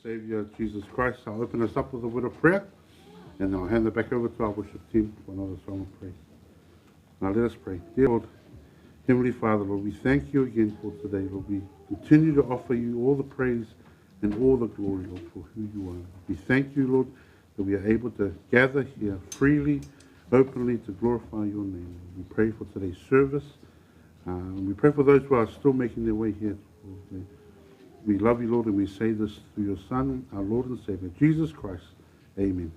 Savior, Jesus Christ. I'll open us up with a word of prayer, and then I'll hand it back over to our worship team for another song of praise. Now let us pray. Dear Lord, Heavenly Father, Lord, we thank you again for today. Lord, we continue to offer you all the praise and all the glory, Lord, for who you are. We thank you, Lord, that we are able to gather here freely, openly to glorify your name. We pray for today's service. We pray for those who are still making their way here. We love you, Lord, and we say this through your Son, our Lord and Savior, Jesus Christ. Amen.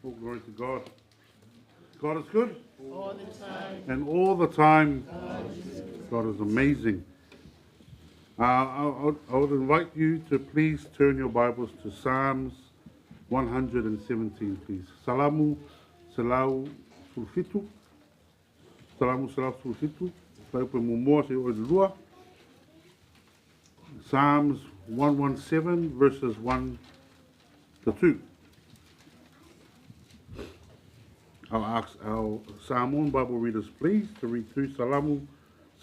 All glory to God. God is good. All the time. And all the time, God is good. God is amazing. I would invite you to please turn your Bibles to Psalms 117, please. Salamu 117. Salamu 117. Fuaiupu e muamua seia oo i le 2. Psalms 117 verses 1 to 2. I'll ask our Samoan Bible readers please to read through Salamu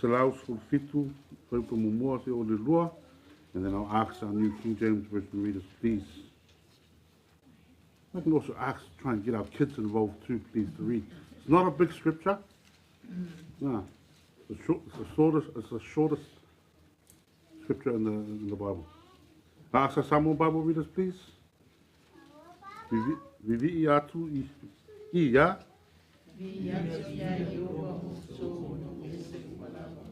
117, fuaiupu e muamua seia oo i le 2, and then I'll ask our New King James Version readers please. I can also ask, try and get our kids involved too, please, to read. It's not a big scripture. No. It's the, short, it's the shortest, it's the shortest scripture in the, in the Bible. Ask our Samoan Bible readers, please. Vivi'i atu i ia. Vi'i atu iā Ieova ʻoutou o nuu ese uma lava.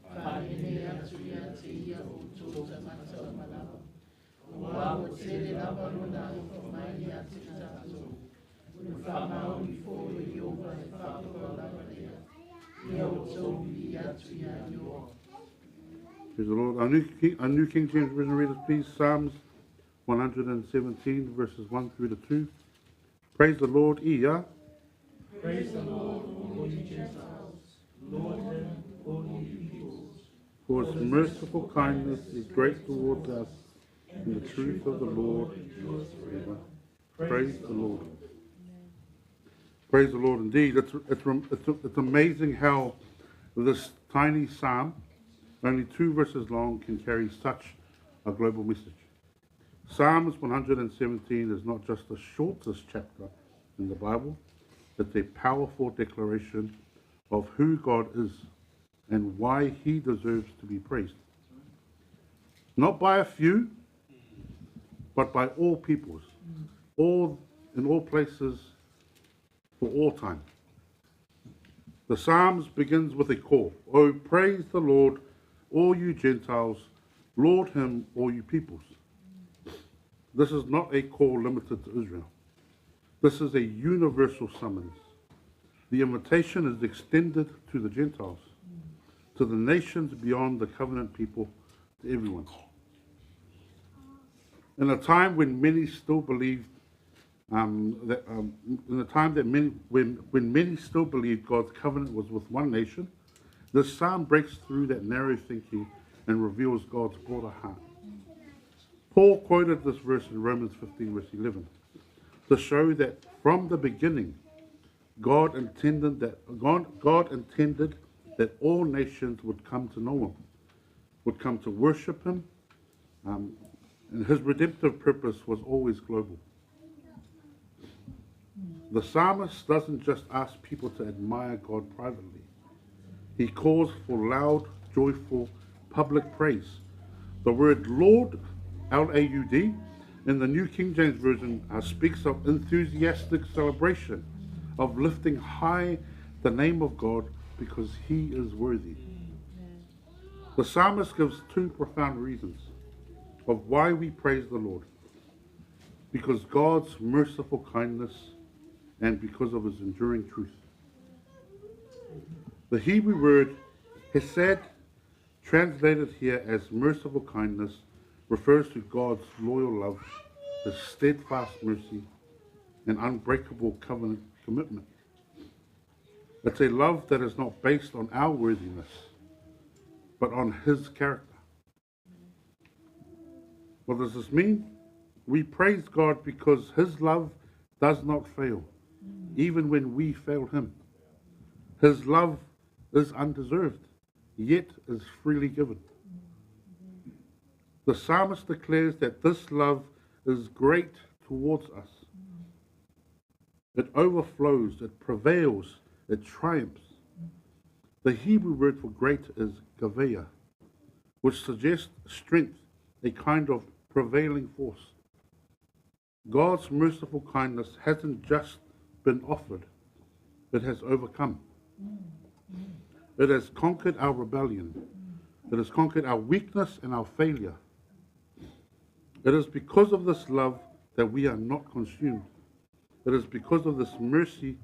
Faapenei atu ia te ia ʻoutou tagata uma lava. Auā ua tele lava lona alofa mai ia te tatou. O le faamaoni foi o Ieova e faapitoa lava lea. Ia ʻoutou vi'i atu iā Ieova. Praise the Lord. Our New King James Version readers, please. Psalms 117, verses 1 through to 2. Praise the Lord. Ia. Praise the Lord, all you Gentiles. Laud him, all you peoples. For his merciful kindness is great towards us, and the truth of the Lord endures forever. Praise the Lord. Praise the Lord indeed. It's amazing how this tiny psalm, only 2 verses long, can carry such a global message. Psalms 117 is not just the shortest chapter in the Bible, it's a powerful declaration of who God is and why he deserves to be praised. Not by a few, but by all peoples, all in all places, for all time. The Psalms begins with a call. Oh, praise the Lord, all you Gentiles, laud him, all you peoples. This is not a call limited to Israel. This is a universal summons. The invitation is extended to the Gentiles, to the nations beyond the covenant people, to everyone. In a time when many still believed, that, in a time that many, when many still believed God's covenant was with one nation, this psalm breaks through that narrow thinking and reveals God's broader heart. Paul quoted this verse in Romans 15, verse 11, to show that from the beginning, God intended that all nations would come to know him, would come to worship him, and his redemptive purpose was always global. The psalmist doesn't just ask people to admire God privately. He calls for loud, joyful, public praise. The word Lord, L-A-U-D, in the New King James Version speaks of enthusiastic celebration, of lifting high the name of God because he is worthy. The psalmist gives 2 profound reasons of why we praise the Lord. Because God's merciful kindness and because of his enduring truth. The Hebrew word hesed, translated here as merciful kindness, refers to God's loyal love, his steadfast mercy, and unbreakable covenant commitment. It's a love that is not based on our worthiness, but on his character. What does this mean? We praise God because his love does not fail, even when we fail him. His love is undeserved, yet is freely given. The psalmist declares that this love is great towards us. It overflows, it prevails, it triumphs. The Hebrew word for great is gaveya, which suggests strength, a kind of prevailing force. God's merciful kindness hasn't just been offered, it has overcome. It has conquered our rebellion. It has conquered our weakness and our failure. It is because of this love that we are not consumed. It is because of this mercy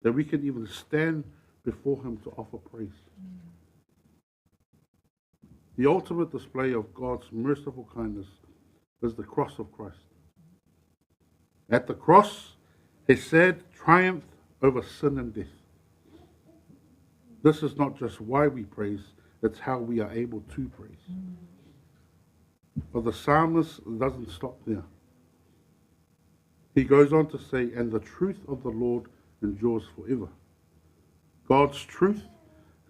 that we can even stand before him to offer praise. The ultimate display of God's merciful kindness is the cross of Christ. At the cross, Hesed triumphed over sin and death. This is not just why we praise, it's how we are able to praise. But the psalmist doesn't stop there. He goes on to say, and the truth of the Lord endures forever. God's truth,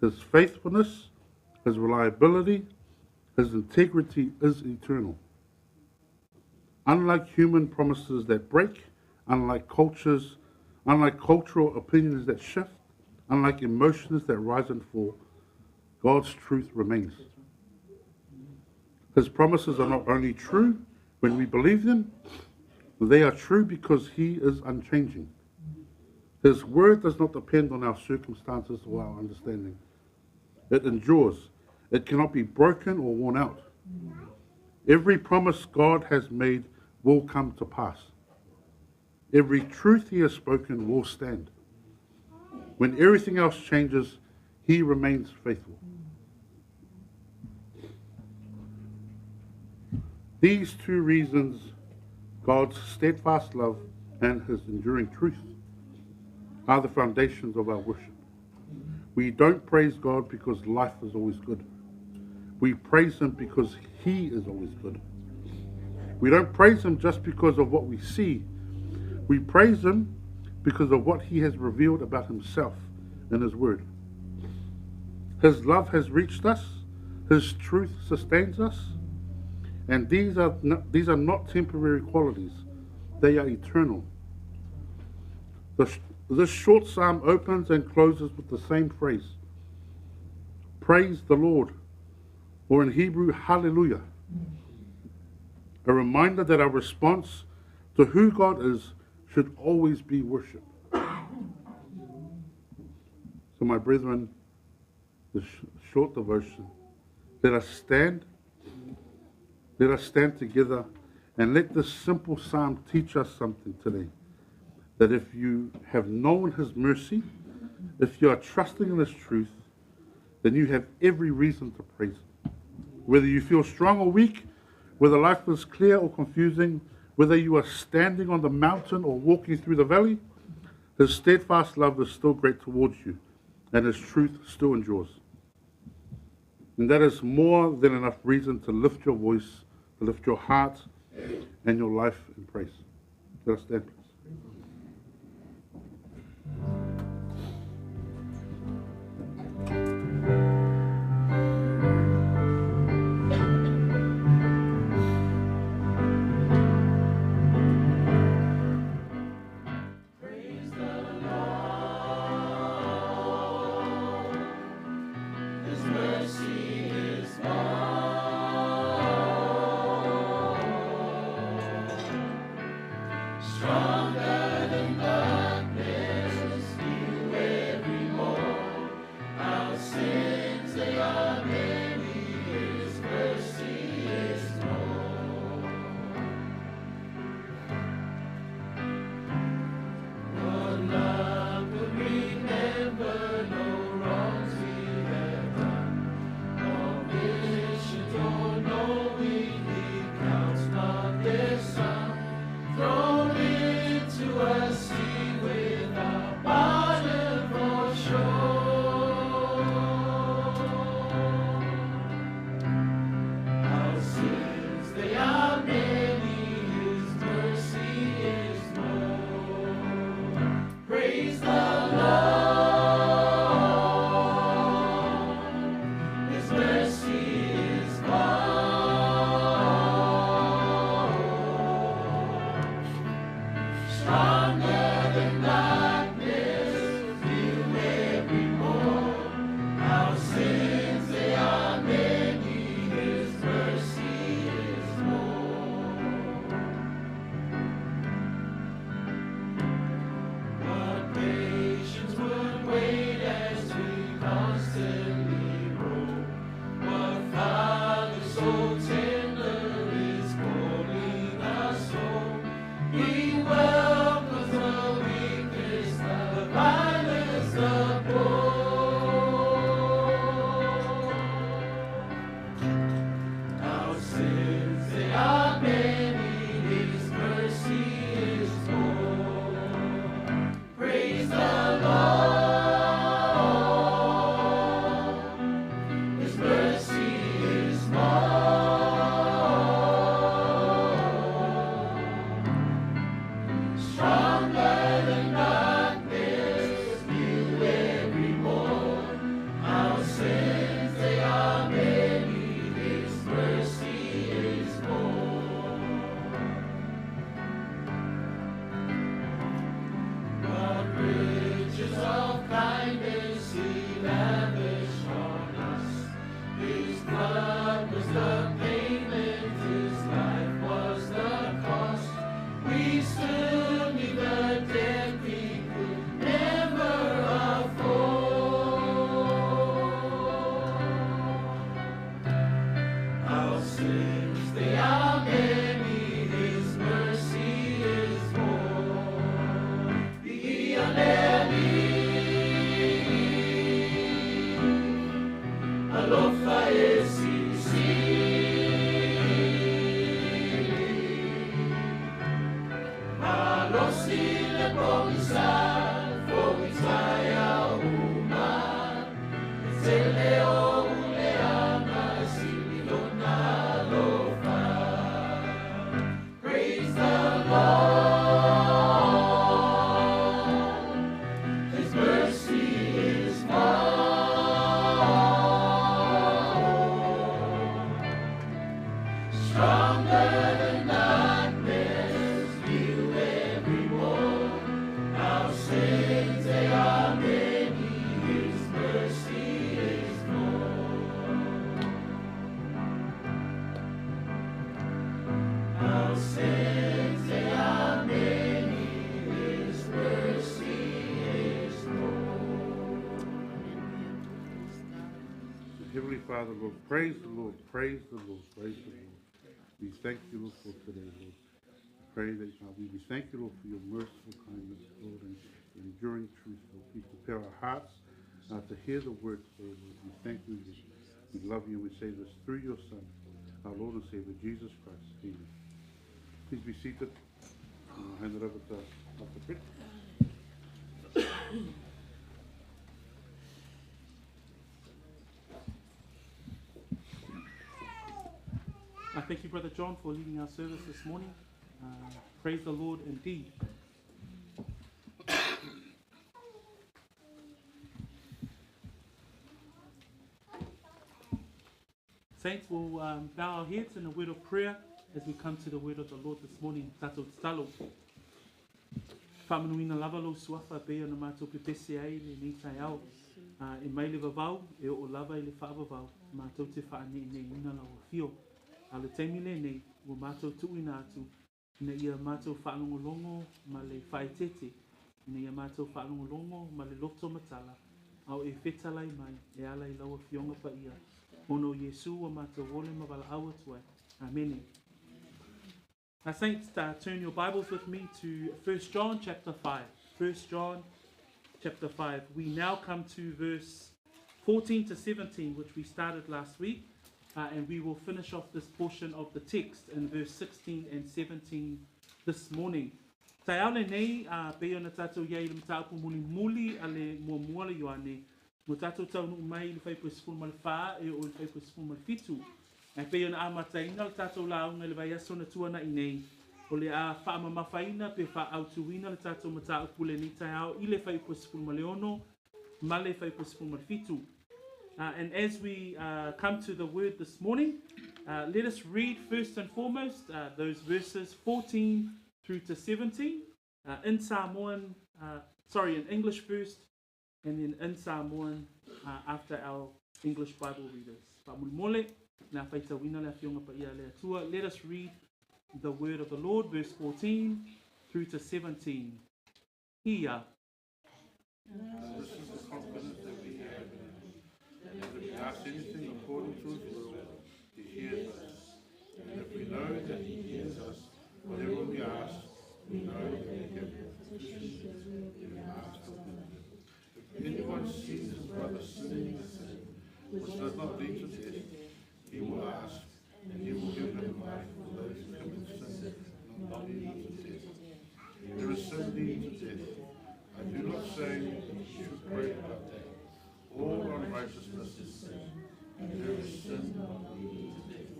his faithfulness, his reliability, his integrity is eternal. Unlike human promises that break, unlike cultures, unlike cultural opinions that shift, unlike emotions that rise and fall, God's truth remains. His promises are not only true when we believe them, they are true because he is unchanging. His word does not depend on our circumstances or our understanding. It endures. It cannot be broken or worn out. Every promise God has made will come to pass. Every truth he has spoken will stand. When everything else changes, he remains faithful. These two reasons, God's steadfast love and his enduring truth, are the foundations of our worship. We don't praise God because life is always good. We praise him because he is always good. We don't praise him just because of what we see. We praise him because of what he has revealed about himself in his word. His love has reached us. His truth sustains us. And these are not temporary qualities. They are eternal. This short psalm opens and closes with the same phrase. Praise the Lord, or in Hebrew, hallelujah. A reminder that our response to who God is should always be worship. So my brethren, this short devotion, let us stand. Let us stand together and let this simple psalm teach us something today. That if you have known his mercy, if you are trusting in his truth, then you have every reason to praise him. Whether you feel strong or weak, whether life is clear or confusing, whether you are standing on the mountain or walking through the valley, his steadfast love is still great towards you, and his truth still endures. And that is more than enough reason to lift your voice, to lift your heart and your life in praise. Let us stand, please. Praise the Lord. His mercy is more. Stronger than darkness, new every morn. Our sins, they are many, His mercy is more. What love would remember no wrongs we have done, omniscient, all-knowing, He counts not their sum. Thrown into a sea without bottom or shore. Our sins, they are many, His mercy is more. Praise the Lord, His mercy is more. Stronger than darkness, new every morn. Our sins, they are many, His mercy is more. What patience would wait as we constantly roam. What Father so tender is calling us home. He welcomes the weakest, the vilest, the poor. Our sins, they are many, His mercy is more. Stronger than darkness, new every morn. Our sins, they are many, His mercy is more. What riches of kindness He lavished on us. His blood was the payment, His life was the cost. We stood neath the debt we could never afford. Our sins, they are many, His mercy is more. Viia le Alii, alofa e silisili, malosi le pogisa, fo'i taeao uma, e tele ou leaga, e sili lona alofa. Praise the Lord, His mercy is more. Stronger than darkness, new every morn. Our sins, they are many, His mercy is more. Our sins, they are many, His mercy is more. Heavenly Father, Lord, praise the Lord, praise the Lord, praise the Lord. We thank you, Lord, for today, Lord. Pray that we thank you, Lord, for your merciful kindness, Lord, and enduring truth, Lord. Please prepare our hearts to hear the word today, Lord. We thank you. We love you, and we say this through your Son, our Lord and Savior, Jesus Christ. Amen. Please be seated. And I'll hand it over to Dr. Brett. Thank you, Brother John, for leading our service this morning. Praise the Lord indeed. Saints, will bow our heads in a word of prayer as we come to the word of the Lord this morning. Tatou tatalo. Faamanuina lava lou suafa pei ona matou pepese ai lenei taeao. E mai le vavau, e oo lava i le faavavau, matou te faaneeneeina lau afio. A o le taimi lenei, ua matou tuuina atu, ina ia matou faalogologo ma le faaeteete, ina ia matou faalogologo ma le loto matala, a o e fetalai mai e ala i lau afioga paia. Ona o Iesu ua matou ole ma valaau atu ai. Amene. Now, saints, turn your Bibles with me to 1 John chapter 5. 1 John chapter 5. We now come to verse 14 to 17, which we started last week, and we will finish off this portion of the text in verse 16 and 17 this morning. Taeao lenei, pei ona tatou iai i le mataupu mulimuli a le muamua a le Ioane, ua tatou taunuu mai i le fuaiupu e 14 e oo i le fuaiupu e 17. Ae pei ona amataina le tatou lauga i le vaiaso na tuana'i nei, o le a faamamafaina pe faaautuina le tatou mataupu lenei taeao i le fuaiupu e 16 ma le fuaiupu e 17. And as we come to the word this morning, let us read first and foremost those verses 14 through to 17 in Samoan, sorry, in English first, and then in Samoan after our English Bible readers. Faamolemole, na faitauina le afioga paia a le Atua. Let us read the word of the Lord, verse 14 through to 17. Here. This is the confidence that we have in Him, that if we ask anything according to His will, He hears us. And if we know that He hears us, whatever we ask, we know that we have the petition we asked of Him. If anyone sees his brother sinning a sin which does not lead to death, he will ask, and he will give him life for those who commit sin not leading to death. There is sin leading to death. I do not say that you should pray about that. All unrighteousness is sin, and there is sin not leading to death.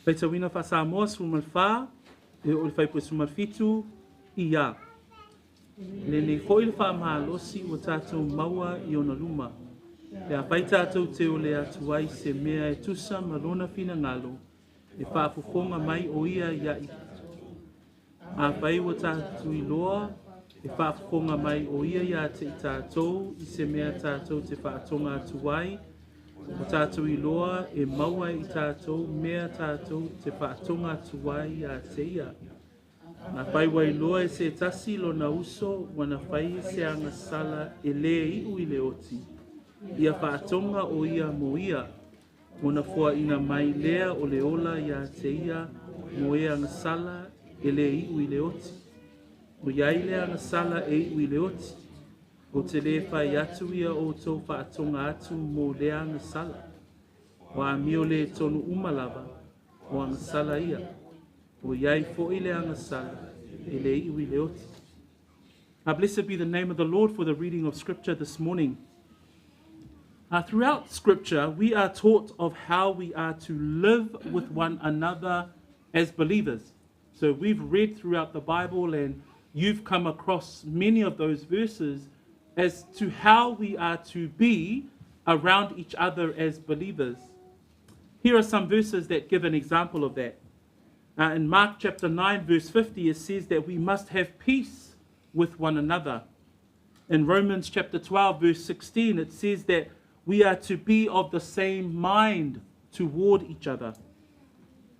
Faitauina faa-Samoa 14, e oo i le fuaiupu e 17. Ia. Lenei foi le faamalosi ua tatou maua i ona luma. Pe afai tatou te ole atu ai se mea e tusa ma lona finagalo, e faafofoga mai o ia ia i. Afai ua tatou iloa, e faafofoga mai o ia ia te i tatou i se mea tatou te faatoga atu ai, ua tatou iloa e maua i tatou mea tatou te faatoga atu ai ia te ia. Afai ua iloa e se tasi lona uso, ua na fai se agasala e lē iu i le oti. Ia faatoga o ia mo ia, ona foaina mai lea o le ola ia te ia mo e agasala e lē iu i le oti. O iai le agasala e iu i le oti. Ou te lē fai atu ia outou faatoga atu mo lea agasala. O amio lē tonu uma lava, o agasala ia. O iai foi le agasala e lē iu i le oti. Now, blessed be the name of the Lord for the reading of Scripture this morning. Throughout Scripture, we are taught of how we are to live with one another as believers. So we've read throughout the Bible, and you've come across many of those verses as to how we are to be around each other as believers. Here are some verses that give an example of that. In Mark chapter 9, verse 50, it says that we must have peace with one another. In Romans chapter 12, verse 16, it says that we are to be of the same mind toward each other.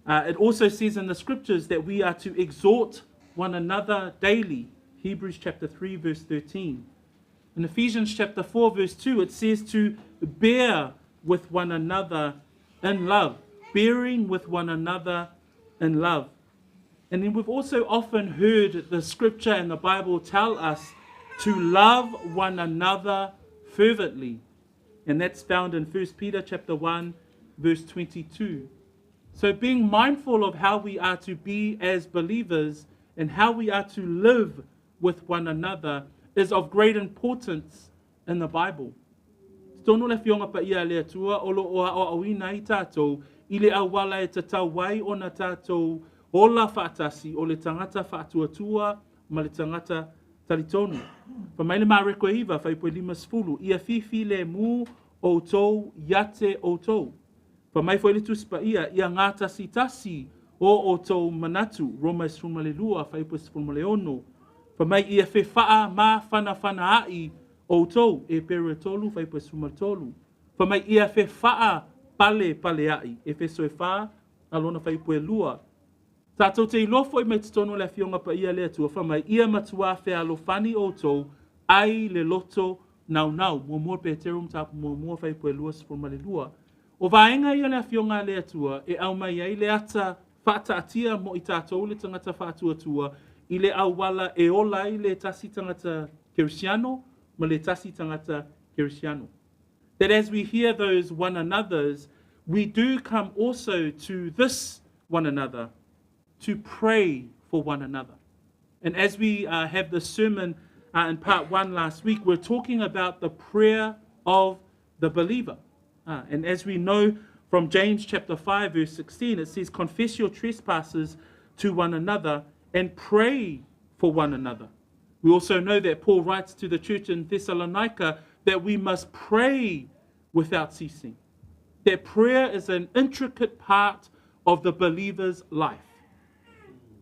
It also says in the scriptures that we are to exhort one another daily. Hebrews chapter 3, verse 13. In Ephesians chapter 4, verse 2, it says to bear with one another in love. Bearing with one another in love. And then we've also often heard the scripture and the Bible tell us to love one another fervently. And that's found in 1 Peter chapter 1, verse 22. So being mindful of how we are to be as believers and how we are to live with one another is of great importance in the Bible. Tonu le Afioga Paia a le Atua o lo o aoaoina ai tatou i le auala e tatau ai ona tatou ola faatasi o le tagata faatuatua ma le tagata talitonu. Fai mai le Mareko e 9, fuaiupu e 50, ia fifilemu outou ia te outou. Fai mai foi le Tusi Paia, ia gatasitasi o outou manatu, Roma e 12, fuaiupu e 16. Fai mai ia fefaamafanafanaai outou, Eperu e 3, fuaiupu e 13. Fai mai ia fefaapalepai, Efeso e 4, a lona fuaiupu e 2. Tatou te iloa foi mai totonu o le Afioga Paia a le Atua, fai mai ia matuā fealofani outou ai le loto naunau. Muamua Peteru mataupu muamua fuaiupu e 22. O vaega ia o le Afioga a le Atua e aumai ai le ata faataatia mo i tatou le tagata faatuatua i le auala e ola ai le tasi tagata kerisiano ma le tasi tagata kerisiano. That as we hear those one another's, we do come also to this one another, to pray for one another. And as we have the sermon in part 1 last week, we're talking about the prayer of the believer. And as we know from James chapter 5, verse 16, it says, confess your trespasses to one another and pray for one another. We also know that Paul writes to the church in Thessalonica that we must pray without ceasing. That prayer is an intricate part of the believer's life.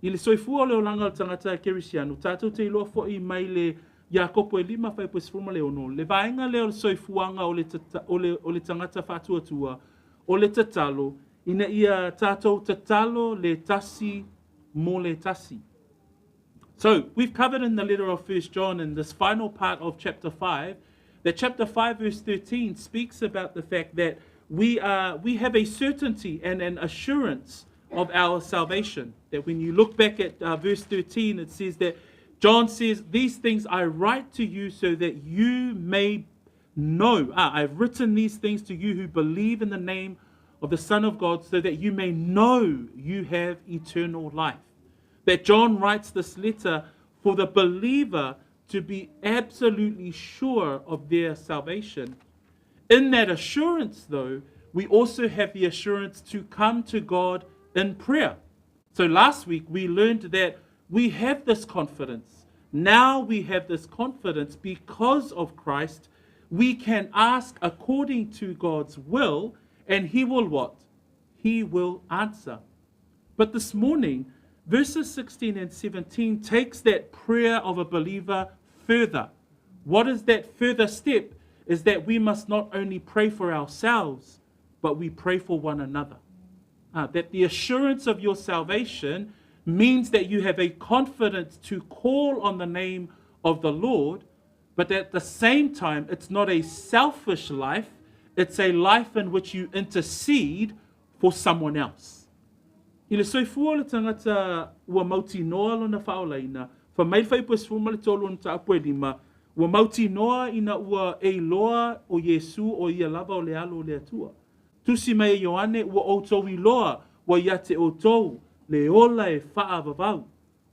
I le soifua o le olaga o le tagata kerisiano, tatou te iloa foi mai le Iakopo e 5 fuaiupu e 16, le vaega lea o le soifuaga o le, o le, o le tagata faatuatua, o le tatalo, ina ia tatou tatalo le tasi mo le tasi. So, we've covered in the letter of 1 John in this final part of chapter 5, that chapter 5 verse 13 speaks about the fact that we have a certainty and an assurance of our salvation. That when you look back at verse 13, it says that John says, these things I write to you so that you may know. I've written these things to you who believe in the name of the Son of God, so that you may know you have eternal life. That John writes this letter for the believer to be absolutely sure of their salvation. In that assurance, though, we also have the assurance to come to God in prayer. So last week we learned that we have this confidence. Now we have this confidence because of Christ. We can ask according to God's will, and He will what? He will answer. But this morning, verses 16 and 17 takes that prayer of a believer further. What is that further step? Is that we must not only pray for ourselves, but we pray for one another. That the assurance of your salvation means that you have a confidence to call on the name of the Lord, but at the same time, it's not a selfish life, it's a life in which you intercede for someone else. I le soifua o le tagata ua mautinoa lona faaolaina, fai mai le fuaiupu e 13 ona mataupu e 5, ua mautinoa ina ua e iloa o Iesu o ia lava o le Alo o le Atua. Tusi mai e Ioane, ua outou iloa ua ia te outou le ola e faavavau.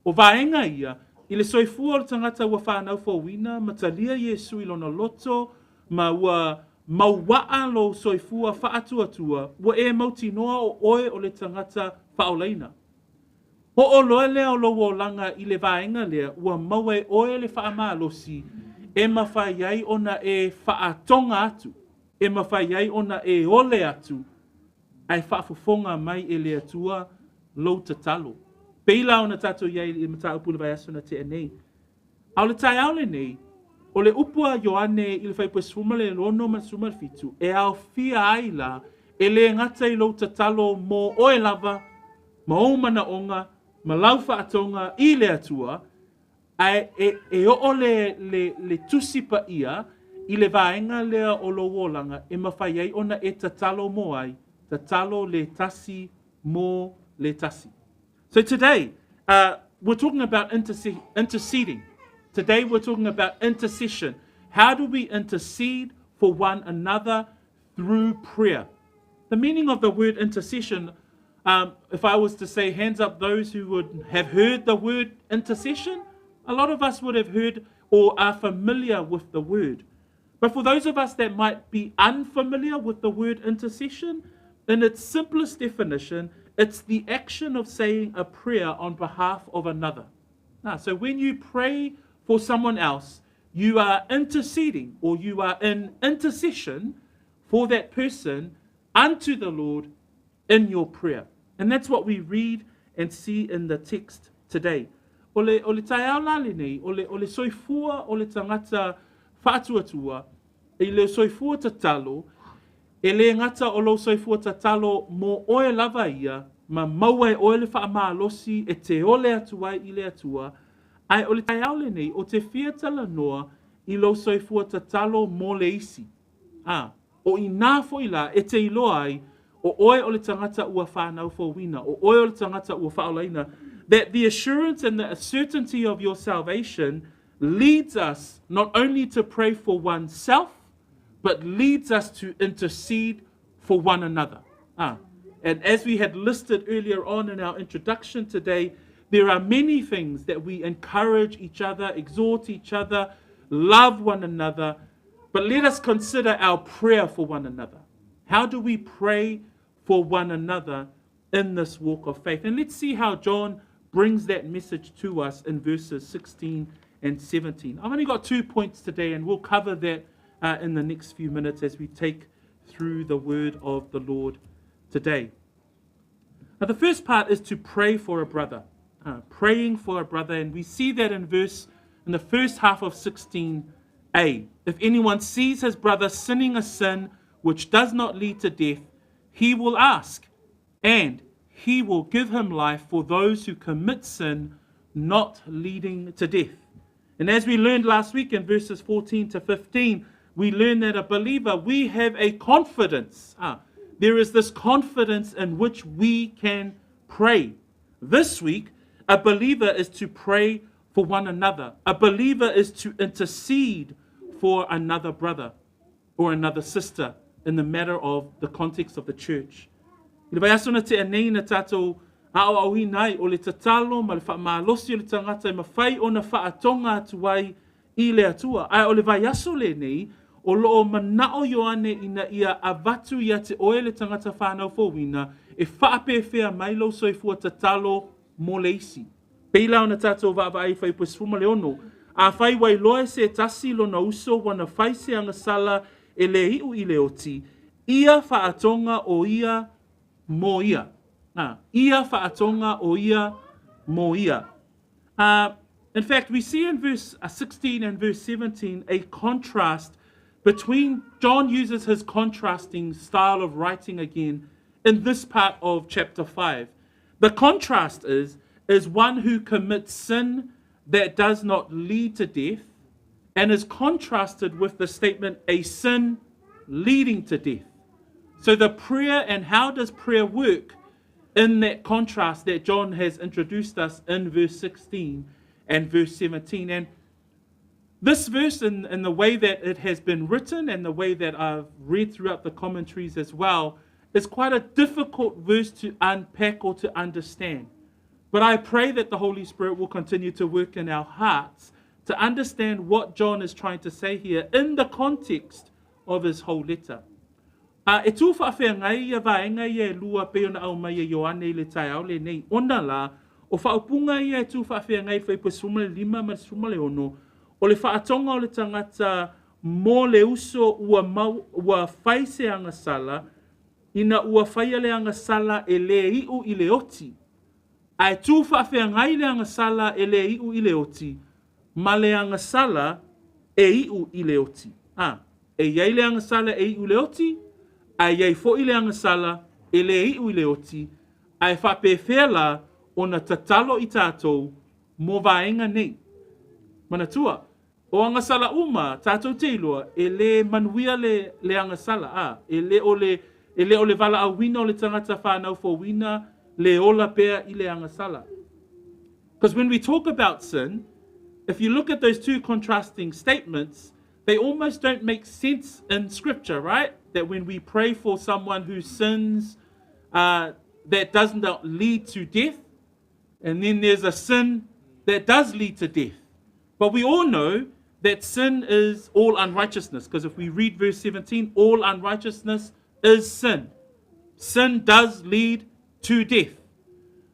O vaega ia, i le soifua o le tagata ua fanau fouina ma talia Iesu i lona loto ma ua mauaa lou soifua faatuatua, ua e mautinoa o oe o le tagata faaolaina. Oo loa lea o lou olaga i le vaega lea, ua maua e oe le faamalosi e mafai ai ona e faatoga atu, e mafai ai ona e ole atu, ae faafofoga mai e le Atua lou tatalo. Pei la ona tatou i ai i le mataupu i le vaiaso na tea nei. A o le taeao lenei, o le upu a Ioane i le fuaiupu e 16 ma le 17, e aofia ai la, e le gata i lou tatalo mo oe lava, ma ou manaoga, ma lau faatoga i le Atua, ae e, e oo le, le, le tusi paia i le vaega lea o lou olaga e mafai ai ona e tatalo mo ai, tatalo le tasi mo le tasi. So today, we're talking about interceding. Today we're talking about intercession. How do we intercede for one another through prayer? The meaning of the word intercession, if I was to say hands up those who would have heard the word intercession, a lot of us would have heard or are familiar with the word. But for those of us that might be unfamiliar with the word intercession, in its simplest definition, it's the action of saying a prayer on behalf of another. Now, so when you pray for someone else, you are interceding or you are in intercession for that person unto the Lord in your prayer. And that's what we read and see in the text today. O le, o le taeao la lenei, o le, o le soifua o le tagata faatuatua, i le soifua tatalo, e le gata o lou soifua tatalo mo oe lava ia, ma maua e oe le faamalosi e te ole atu ai i le Atua, ae o le taeao lenei, ou te fia talanoa i lou soifua tatalo mo le isi. A, o inā foi la e te iloa ai, o oe o le tagata ua fanau fouina, o oe o le tagata ua faaolaina, that the assurance and the certainty of your salvation leads us not only to pray for oneself, but leads us to intercede for one another. And as we had listed earlier on in our introduction today, there are many things that we encourage each other, exhort each other, love one another, but let us consider our prayer for one another. How do we pray for one another in this walk of faith? And let's see how John brings that message to us in verses 16 and 17. I've only got 2 points today, and we'll cover that in the next few minutes as we take through the word of the Lord today. Now, the first part is to pray for a brother. Praying for a brother, and we see that in the first half of 16a. If anyone sees his brother sinning a sin which does not lead to death, he will ask, and he will give him life for those who commit sin not leading to death. And as we learned last week in verses 14 to 15, we learned that a believer, we have a confidence. There is this confidence in which we can pray. This week, a believer is to pray for one another. A believer is to intercede for another brother or another sister in the matter of the context of the church. I le vaiaso na tea nei na tātou aoaoina ai o le tatalo ma le faamalosi o le tagata e mafai ona faatoga atu ai i le Atua. Ae o le vaiaso lenei, o loo manao Ioane ina ia avatu ia te oe le tagata whanau fouina e faapefea mai lou soifua tatalo mo le isi. Pei la ona tātou vaavaai fuaiupu e 16, Afai ua iloa e se tasi lona uso ua na fai se agasala e lē iʻu i le oti, ia faatoga o ia mo ia. Ah, ia faatoga o ia mo ia. In fact, we see in verse 16 and verse 17 a contrast between, John uses his contrasting style of writing again in this part of chapter 5. The contrast is, is one who commits sin that does not lead to death and is contrasted with the statement, a sin leading to death. So the prayer and how does prayer work in that contrast that John has introduced us in verse 16 and verse 17. And this verse, in, in the way that it has been written and the way that I've read throughout the commentaries as well, is quite a difficult verse to unpack or to understand. But I pray that the Holy Spirit will continue to work in our hearts to understand what John is trying to say here in the context of his whole letter. A e tū faafeagai ia vaega ia e lua pei ona aumai e Ioane i le taeao lenei, ona lā, o faaupuga ia e tū faafeagai i le fuaiupu 15 ma le 16, o le faatoga o le tagata mo le uso ua mau, ua fai se agasala, ina ua faia le agasala e lē iʻu i le oti. Ae tū faafeagai le agasala e lē iʻu i le oti, ma le agasala e iʻu i le oti. A, e i ai le agasala e iʻu i le oti, ae i ai foʻi le agasala e lē iʻu i le oti, ae faapefea lā ona tatalo i tātou mo vaega nei? Manatua, o agasala uma tātou te iloa e lē manuia le, le agasala, a, e lē o le, e lē o le valaauina o le tagata whānau fouina le ola pea i le agasala. Because when we talk about sin, if you look at those two contrasting statements, they almost don't make sense in scripture, right? That when we pray for someone who sins that does not lead to death, and then there's a sin that does lead to death. But we all know that sin is all unrighteousness, because if we read verse 17, all unrighteousness is sin. Sin does lead to death.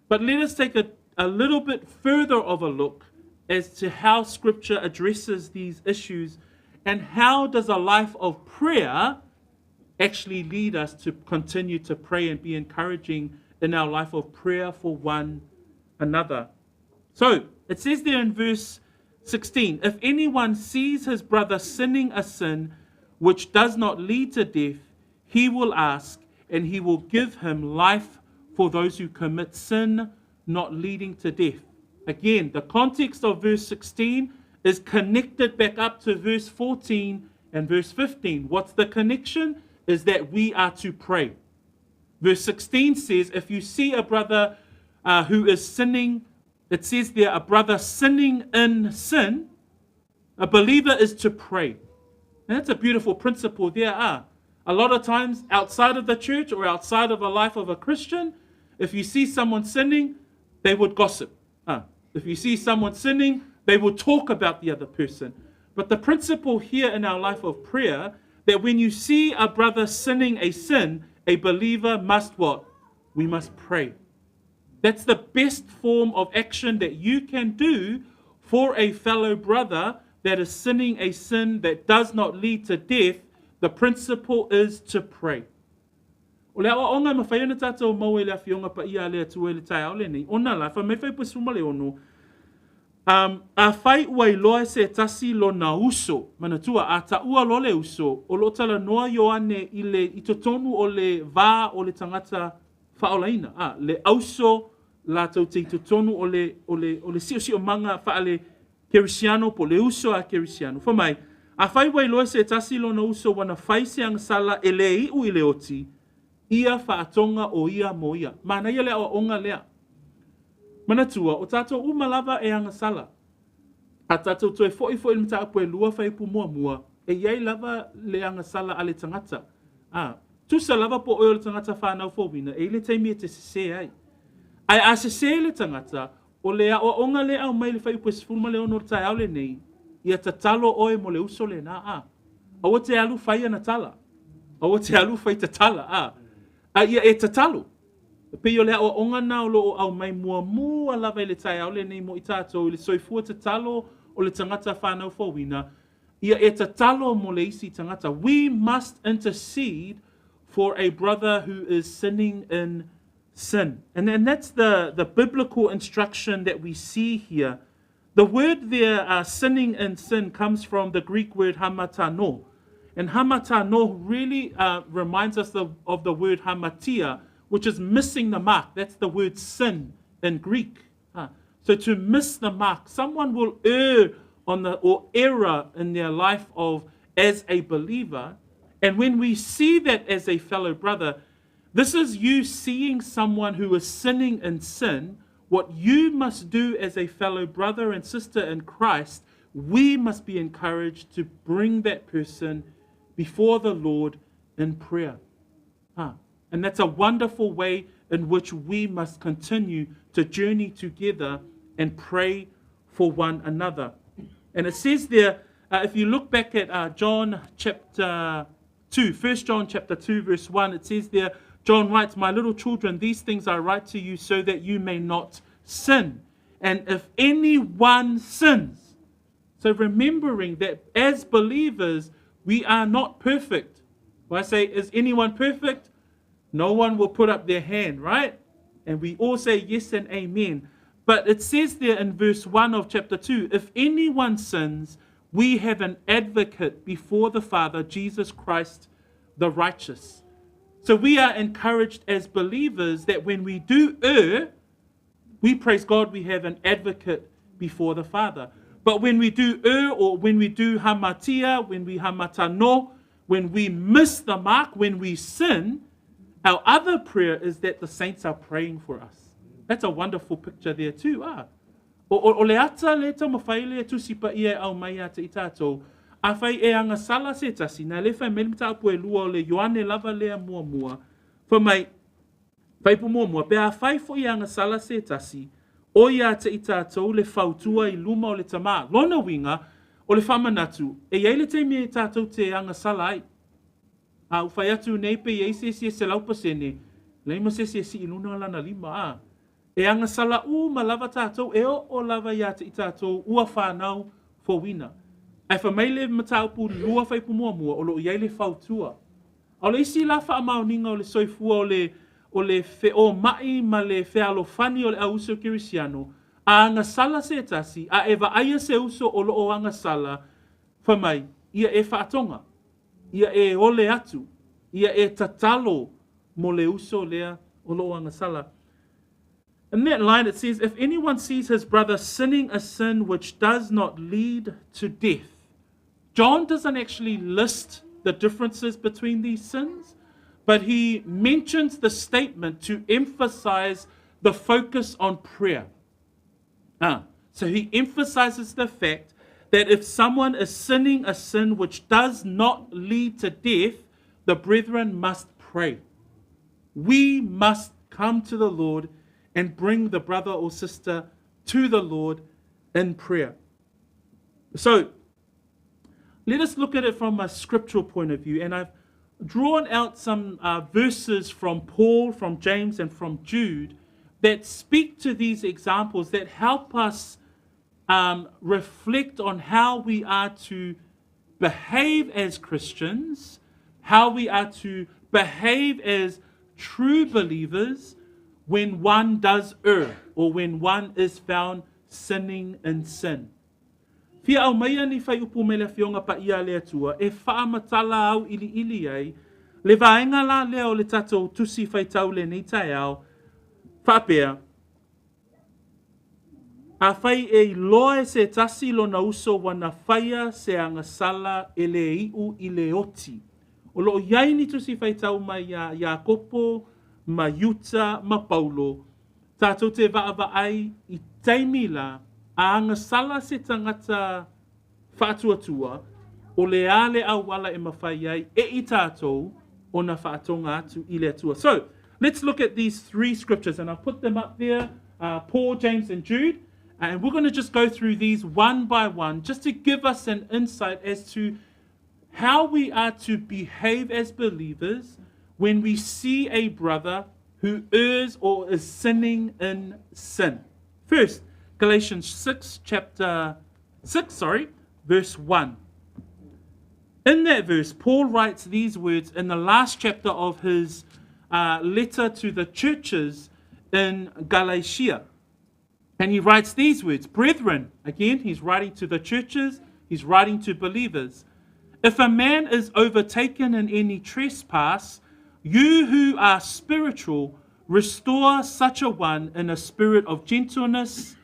But let us take a, a little bit further of a look as to how Scripture addresses these issues and how does a life of prayer actually lead us to continue to pray and be encouraging in our life of prayer for one another. So it says there in verse 16 if anyone sees his brother sinning a sin which does not lead to death, he will ask, and he will give him life for those who commit sin not leading to death. Again, the context of verse 16 is connected back up to verse 14 and verse 15. What's the connection? Is that we are to pray. Verse 16 says, If you see a brother who is sinning, it says there, a brother sinning in sin, a believer is to pray. And that's a beautiful principle there. Ah. A lot of times outside of the church or outside of a life of a Christian, if you see someone sinning, they would gossip. Ah. If you see someone sinning, they will talk about the other person. But the principle here in our life of prayer, that when you see a brother sinning a sin, a believer must what? We must pray. That's the best form of action that you can do for a fellow brother that is sinning a sin that does not lead to death. The principle is to pray. O le aoaoga e mafai ona tātou maua i le Afioga Paia a le Atua i le taeao lenei, ona la, fai mai fuaiupu 16, um, afai ua iloa e se tasi lona uso, manatua, a taua loa le uso, o lo o talanoa Ioane i le, i totonu o le vā o le tagata faaolaina, a, le auso latou te i totonu o le, o le, o le siosiomaga faale Kerisiano po o le uso a Kerisiano. Fai mai, afai ua iloa e se tasi lona uso ua na fai se agasala e lē iʻu i le oti, ia faatoga o ia mo ia. Manaia le aoaoga lea. Manatua, o tātou uma lava e agasala. A tātou toe foʻi foi i le mataupu e lua fuaiupu muamua, e i ai lava le agasala a le tagata. A, tusa lava po o oe o le tagata whānau fouina, e i le taimi e te sesē ai. Ae a sesē le tagata, o le aoaoga lea e aumai i le fuaiupu e 16 o le taeao lenei, ia tatalo oe mo le uso lenā, a. Aua te alu fai ana tala. Aua te alu fai tatala, a. A ia e tatalo. E pei o le aoaoga na o loo aumai muamua lava i le taeao lenei mo i tatou i le soifua tatalo o le tagata fanau fouina, ia e tatalo mo le isi tagata. We must intercede for a brother who is sinning in sin. And that's the biblical instruction that we see here. The word there, sinning in sin, comes from the Greek word hamartano. And hamartano really reminds us of the word hamartia, which is missing the mark. That's the word sin in Greek. So to miss the mark, someone will err on the or error in their life of as a believer. And when we see that as a fellow brother, this is you seeing someone who is sinning in sin. What you must do as a fellow brother and sister in Christ, we must be encouraged to bring that person before the Lord in prayer. And that's a wonderful way in which we must continue to journey together and pray for one another. And it says there, if you look back at John chapter 2, 1 John chapter 2, verse 1, it says there, John writes, My little children, these things I write to you so that you may not sin. And if anyone sins, so remembering that as believers, we are not perfect. If I say, is anyone perfect? No one will put up their hand, right? And we all say yes and amen. But it says there in verse 1 of chapter 2, if anyone sins, we have an advocate before the Father, Jesus Christ, the righteous. So we are encouraged as believers that when we do err, we praise God, we have an advocate before the Father. But when we do err, or when we do hamartia, when we hamartano, when we miss the mark, when we sin, our other prayer is that the saints are praying for us. That's a wonderful picture there too. Ah. O le ata le taumafai le tusi paia e aumai ia te i tātou, afai e agasala se tasi, na le whai mai le mataupu e lua o le Ioane lava lea muamua, fai mai, fuaiupu muamua, pe afai foi e agasala se tasi, o ia te i tātou le fautua i luma o le Tama. Lona uiga, o le faamanatu, e i ai le taimi e tātou te agasala ai. A ua fai atu nei pe i ai se isi e 100%, leai ma se isi e sii i luna o lana lima, a. E agasala uma lava tātou, e oo lava iā te i tātou ua fanau fouina. Ae fai mai le mataupu lua fuaiupu muamua, o loo i ai le fautua. A o le isi la faamaoniga o le soifua o le o le feoma'i ma le fealofani o le au uso kerisiano, a agasala se tasi, a e vaaia se uso o loo agasala, fai mai, ia e faatoga, ia e ole atu, ia e tatalo mo le uso lea o loo agasala. In that line it says, if anyone sees his brother sinning a sin which does not lead to death. John doesn't actually list the differences between these sins, but he mentions the statement to emphasize the focus on prayer. So he emphasizes the fact that if someone is sinning a sin which does not lead to death, the brethren must pray. We must come to the Lord and bring the brother or sister to the Lord in prayer. So, let us look at it from a scriptural point of view. And I've drawn out some verses from Paul, from James, and from Jude that speak to these examples that help us reflect on how we are to behave as Christians, how we are to behave as true believers when one does err or when one is found sinning in sin. Fia aumaia ni fuaiupu mai le Afioga Paia a le Atua e faamatala auiliili ai le vaega la lea o le tatou Tusi Faitau lenei taeao, faapea, Afai e iloa e se tasi lona uso ua na faia se agasala e le iu i le oti. O loo i ai ni tusi faitau mai iā Iakopo ma Iuta ma Paulo, tātou te vaavaai i taimi la a agasala se tagata faatuatua, o le a le auala e mafai ai e i tātou ona faatoga atu i le Atua. So, let's look at these three scriptures, and I've put them up there, Paul, James, and Jude. And we're going to just go through these one by one, just to give us an insight as to how we are to behave as believers when we see a brother who errs or is sinning in sin. First, Galatians 6, chapter 6, sorry, verse 1. In that verse, Paul writes these words in the last chapter of his letter to the churches in Galatia. And he writes these words Brethren, again, he's writing to the churches, he's writing to believers. If a man is overtaken in any trespass, you who are spiritual, restore such a one in a spirit of gentleness,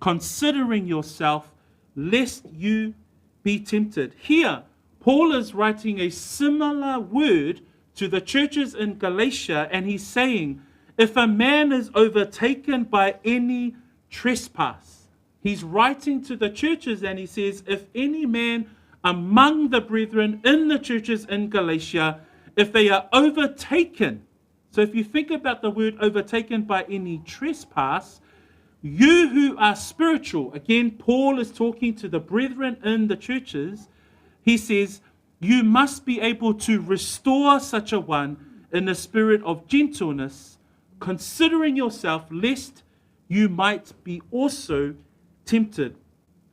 considering yourself, lest you be tempted. Here, Paul is writing a similar word to the churches in Galatia, and he's saying, if a man is overtaken by any trespass, he's writing to the churches and he says, if any man among the brethren in the churches in Galatia, if they are overtaken, so if you think about the word overtaken by any trespass, you who are spiritual, again, Paul is talking to the brethren in the churches. He says, you must be able to restore such a one in the spirit of gentleness, considering yourself, lest you might be also tempted.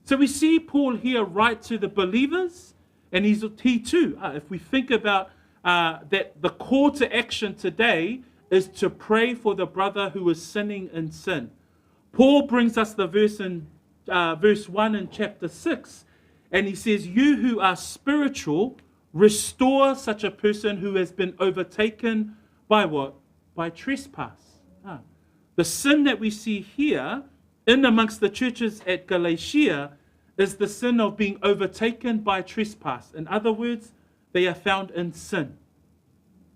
So we see Paul here write to the believers, and he too, if we think about that the call to action today is to pray for the brother who is sinning in sin. Paul brings us the verse in verse 1 in chapter 6, and he says, you who are spiritual, restore such a person who has been overtaken by what? By trespass. The sin that we see here in amongst the churches at Galatia is the sin of being overtaken by trespass. In other words, they are found in sin.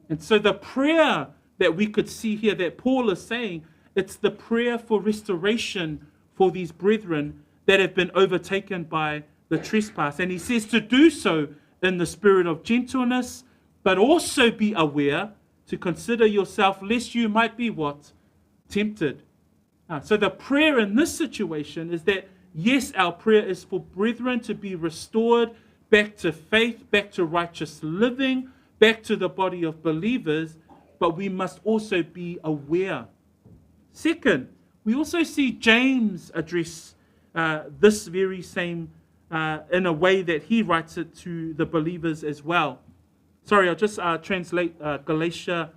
And so the prayer that we could see here that Paul is saying, it's the prayer for restoration for these brethren that have been overtaken by the trespass. And he says to do so in the spirit of gentleness, but also be aware to consider yourself, lest you might be what? Tempted. So the prayer in this situation is that, yes, our prayer is for brethren to be restored back to faith, back to righteous living, back to the body of believers, but we must also be aware. Second, we also see James address this very same in a way that he writes it to the believers as well. Sorry, I'll just translate Galatia,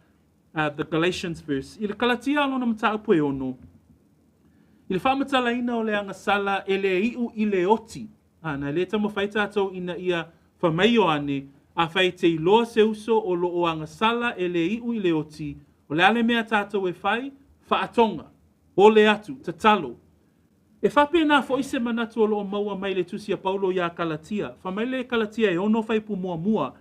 the Galatians verse. I le Kalatia lona mataupu e ono. I le faamatalaina o le agasala e le iu i le oti. Na le taumafai tatou ina ia fai mai Ioane, afai e te iloa se uso o lo o agasala e le iu i le oti, o le a le mea tatou e fai, faatoga, ole atu, tatalo. E faapena fo'i se manatu o lo o maua mai le tusi a Paulo iā Kalatia. Fai mai le Kalatia e ono fuaiupu muamua.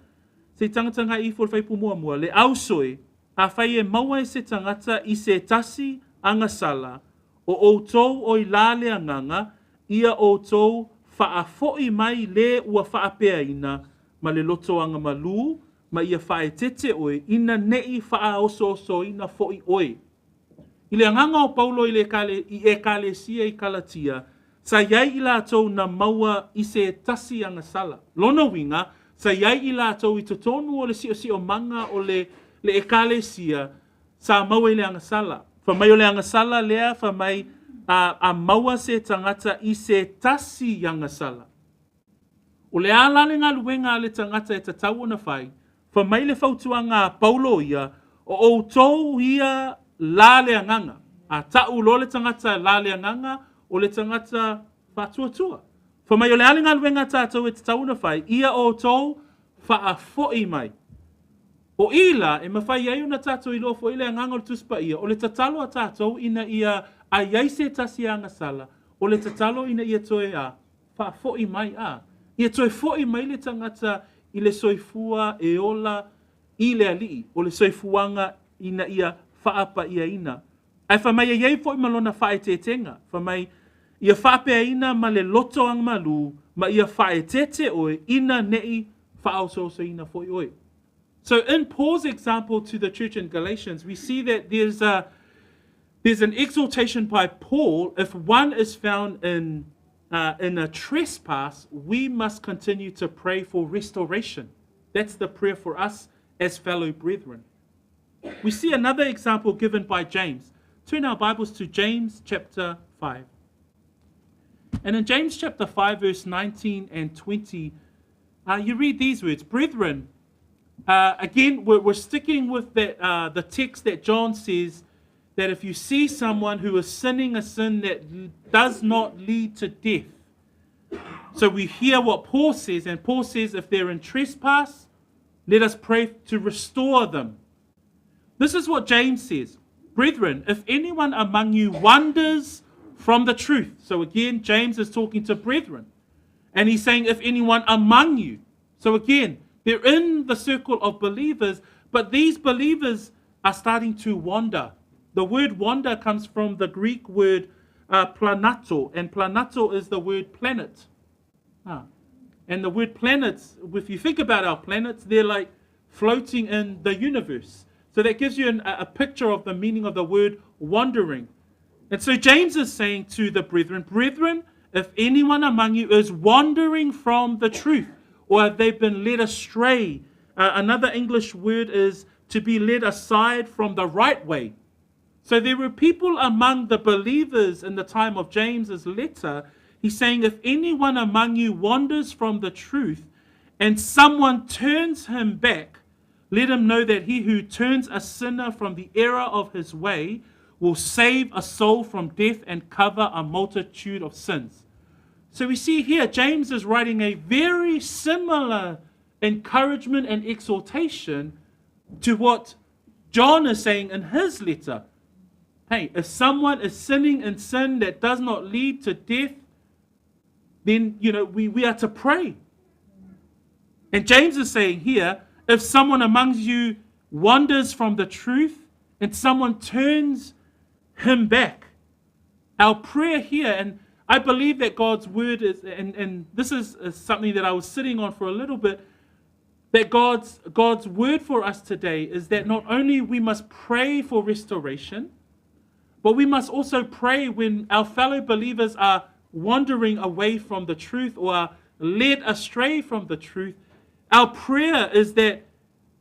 Se i tagatagai ifo le fuaiupu muamua. Le auso e, afai e maua e se tagata i se tasi agasala, o outou o i la le agaga, ia outou faafo'i mai le ua faapeaina ma le loto agamalū, ma ia faaeteete oe, ina ne'i faaosoosoina fo'i oe. I le agaga o Paulo i le kale, i ekalesia i Kalatia, sa i ai i latou na maua i se tasi agasala. Lona uiga, sa i ai i latou i totonu o le siosiomaga o le, le ekalesia, sa maua i le agasala. Fai mai o le agasala lea, fai mai a maua se tagata i se tasi agasala. O le a la le galuega a le tagata e tatau ona fai, fai mai le fautuaga a Paulo ia, o outou ia la le agaga. A ta'u loa le tagata la le agaga, o le tagata faatuatua. Fai mai o le a le galuega a tatou e tatau ona fai, ia outou faafo'i mai. O i la, e mafai ai ona tatou iloa fo'i le agaga o le Tusi Paia, o le tatalo a tatou ina ia a i ai se tasi agasala, o le tatalo ina ia toe a, faafo'i mai a. Ia toe fo'i mai le tagata i le soifua e ola i le Alii, o le soifuaga ina ia faapaiaina. Ae fai mai e i ai fo'i ma lona faaeteetega, fai mai, ia faapeaina ma le loto agamalū, ma ia faaeteete oe, ina ne'i faaosoosoina fo'i oe. So in Paul's example to the church in Galatians, we see that there's an exhortation by Paul. If one is found in a trespass, we must continue to pray for restoration. That's the prayer for us as fellow brethren. We see another example given by James. Turn our Bibles to James chapter 5. And in James chapter 5, verse 19 and 20, you read these words Brethren, again, we're, we're sticking with that, the text that John says that if you see someone who is sinning a sin that does not lead to death, so we hear what Paul says, and Paul says if they're in trespass, let us pray to restore them. This is what James says Brethren, if anyone among you wanders from the truth, so again, James is talking to brethren, and he's saying, if anyone among you, so again, they're in the circle of believers, but these believers are starting to wander. The word wander comes from the Greek word planato, and planato is the word planet. Ah. And the word planets, if you think about our planets, they're like floating in the universe. So that gives you an, a picture of the meaning of the word wandering. And so James is saying to the brethren, Brethren, if anyone among you is wandering from the truth, or have they been led astray, another English word is to be led aside from the right way. So there were people among the believers in the time of James's letter. He's saying, if anyone among you wanders from the truth and someone turns him back, let him know that he who turns a sinner from the error of his way will save a soul from death and cover a multitude of sins. So we see here James is writing a very similar encouragement and exhortation to what John is saying in his letter. Hey, if someone is sinning in sin that does not lead to death, then you know we, we are to pray. And James is saying here, if someone amongst you wanders from the truth and someone turns him back, our prayer here, and I believe that God's word is, and, and this is, is something that I was sitting on for a little bit, that God's, God's word for us today is that not only we must pray for restoration, but we must also pray when our fellow believers are wandering away from the truth or are led astray from the truth. Our prayer is that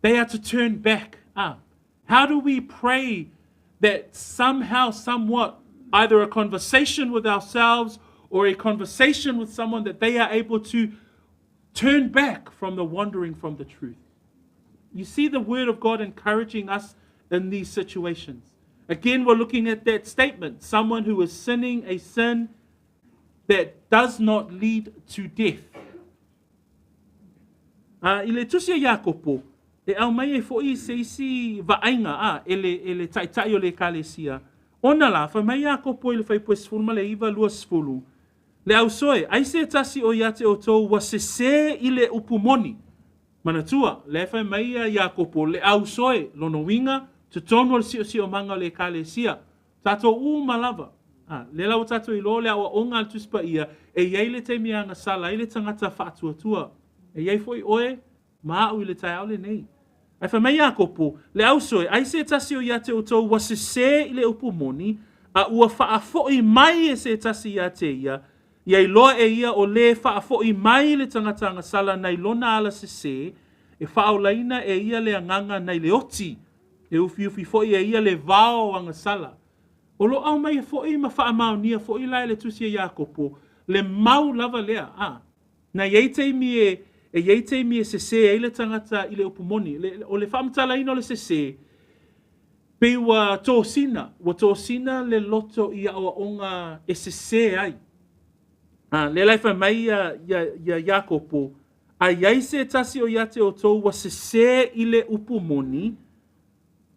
they are to turn back up. How do we pray that somehow, somewhat, either a conversation with ourselves or a conversation with someone that they are able to turn back from the wandering from the truth? You see the word of God encouraging us in these situations. Again, we're looking at that statement someone who is sinning a sin that does not lead to death. I le tusi a Iakopo, e aumai ai foʻi se isi vaaiga a e le, e le taʻitaʻi o le ekalesia. Ona lā, fai mai Iakopo i le fuaiupu 19 20, Le auso e, ai se tasi o ia te outou ua sesē i le upu moni. Manatua, lea e fai mai ia Iakopo, le auso e, lona uiga, totonu o le siosiomaga o le ekalesia. Tatou uma lava. A, lea la ua tatou iloa le aoaoga a le Tusi Paia, e i ai le taimi e agasala ai le tagata faatuatua. E i ai foi oe ma aʻu i le taeao lenei. Ae fai mai Iakopo, Le auso e, ai se tasi o ia te outou ua sesē i le upu moni, a ua faafoʻi mai e se tasi ia te ia, ia iloa e ia o lē faafoʻi mai le tagata agasala nai lona ala sesē, e faaolaina e ia le agaga nai le oti, e ufiufi foʻi e ia le vao agasala. O lo o aumaia foʻi ma faamaonia foʻi la e le Tusi a Iakopo le mau lava lea, a na i ai taimi e, e i ai taimi e sesē ai le tagata i le upu moni. Le, o le faamatalaina o le sesē, pei ua tosina, ua tosina le loto i aʻoaʻoga e sesē ai. A, lea la e fai mai ia, ia, ia Iakopo, a i ai se tasi o ia te outou ua sesē i le upu moni,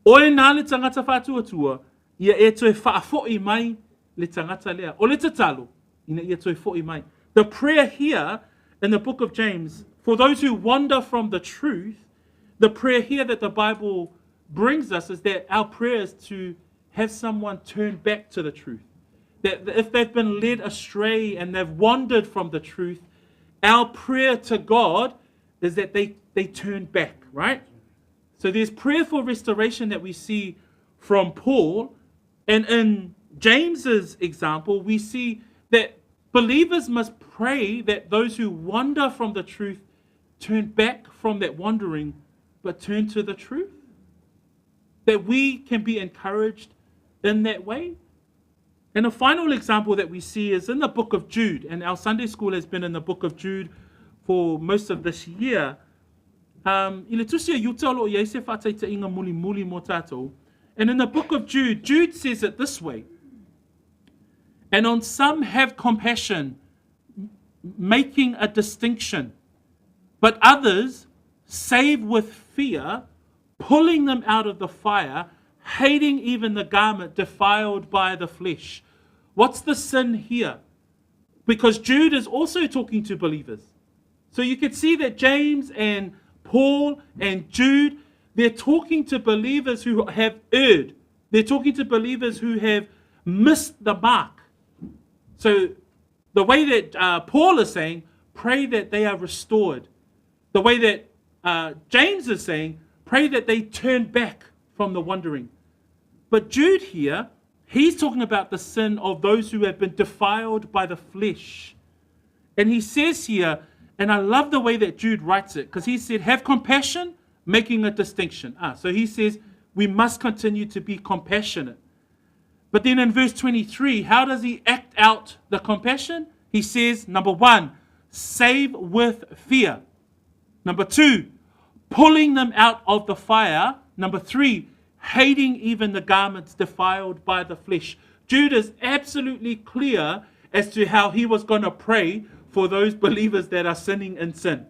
oe nā le tagata faatuatua, ia e toe faafoʻi mai le tagata lea. O le tatalo, ina ia toe foʻi mai. The prayer here in the book of James, for those who wander from the truth, the prayer here that the Bible brings us is that our prayer is to have someone turn back to the truth. That if they've been led astray and they've wandered from the truth, our prayer to God is that they, they turn back, right? So there's prayer for restoration that we see from Paul. And in James's example, we see that believers must pray that those who wander from the truth turn back from that wandering, but turn to the truth. That we can be encouraged in that way. And a final example that we see is in the book of Jude, and our Sunday school has been in the book of Jude for most of this year. I le tusi a Iuta o lo o i ai se faataitaiga mulimuli mo tātou. And in the book of Jude, Jude says it this way. And on some have compassion, making a distinction, but others save with fear, pulling them out of the fire, hating even the garment defiled by the flesh. What's the sin here? Because Jude is also talking to believers. So you could see that James and Paul and Jude, they're talking to believers who have erred. They're talking to believers who have missed the mark. So the way that Paul is saying, pray that they are restored. The way that James is saying, pray that they turn back from the wandering. But Jude here, he's talking about the sin of those who have been defiled by the flesh. And he says here, and I love the way that Jude writes it, because he said, have compassion, making a distinction. So he says, we must continue to be compassionate. But then in verse 23, how does he act out the compassion? He says, number 1, save with fear. Number 2, pulling them out of the fire. Number 3, hating even the garments defiled by the flesh. Jude is absolutely clear as to how he was going to pray for those believers that are sinning in sin.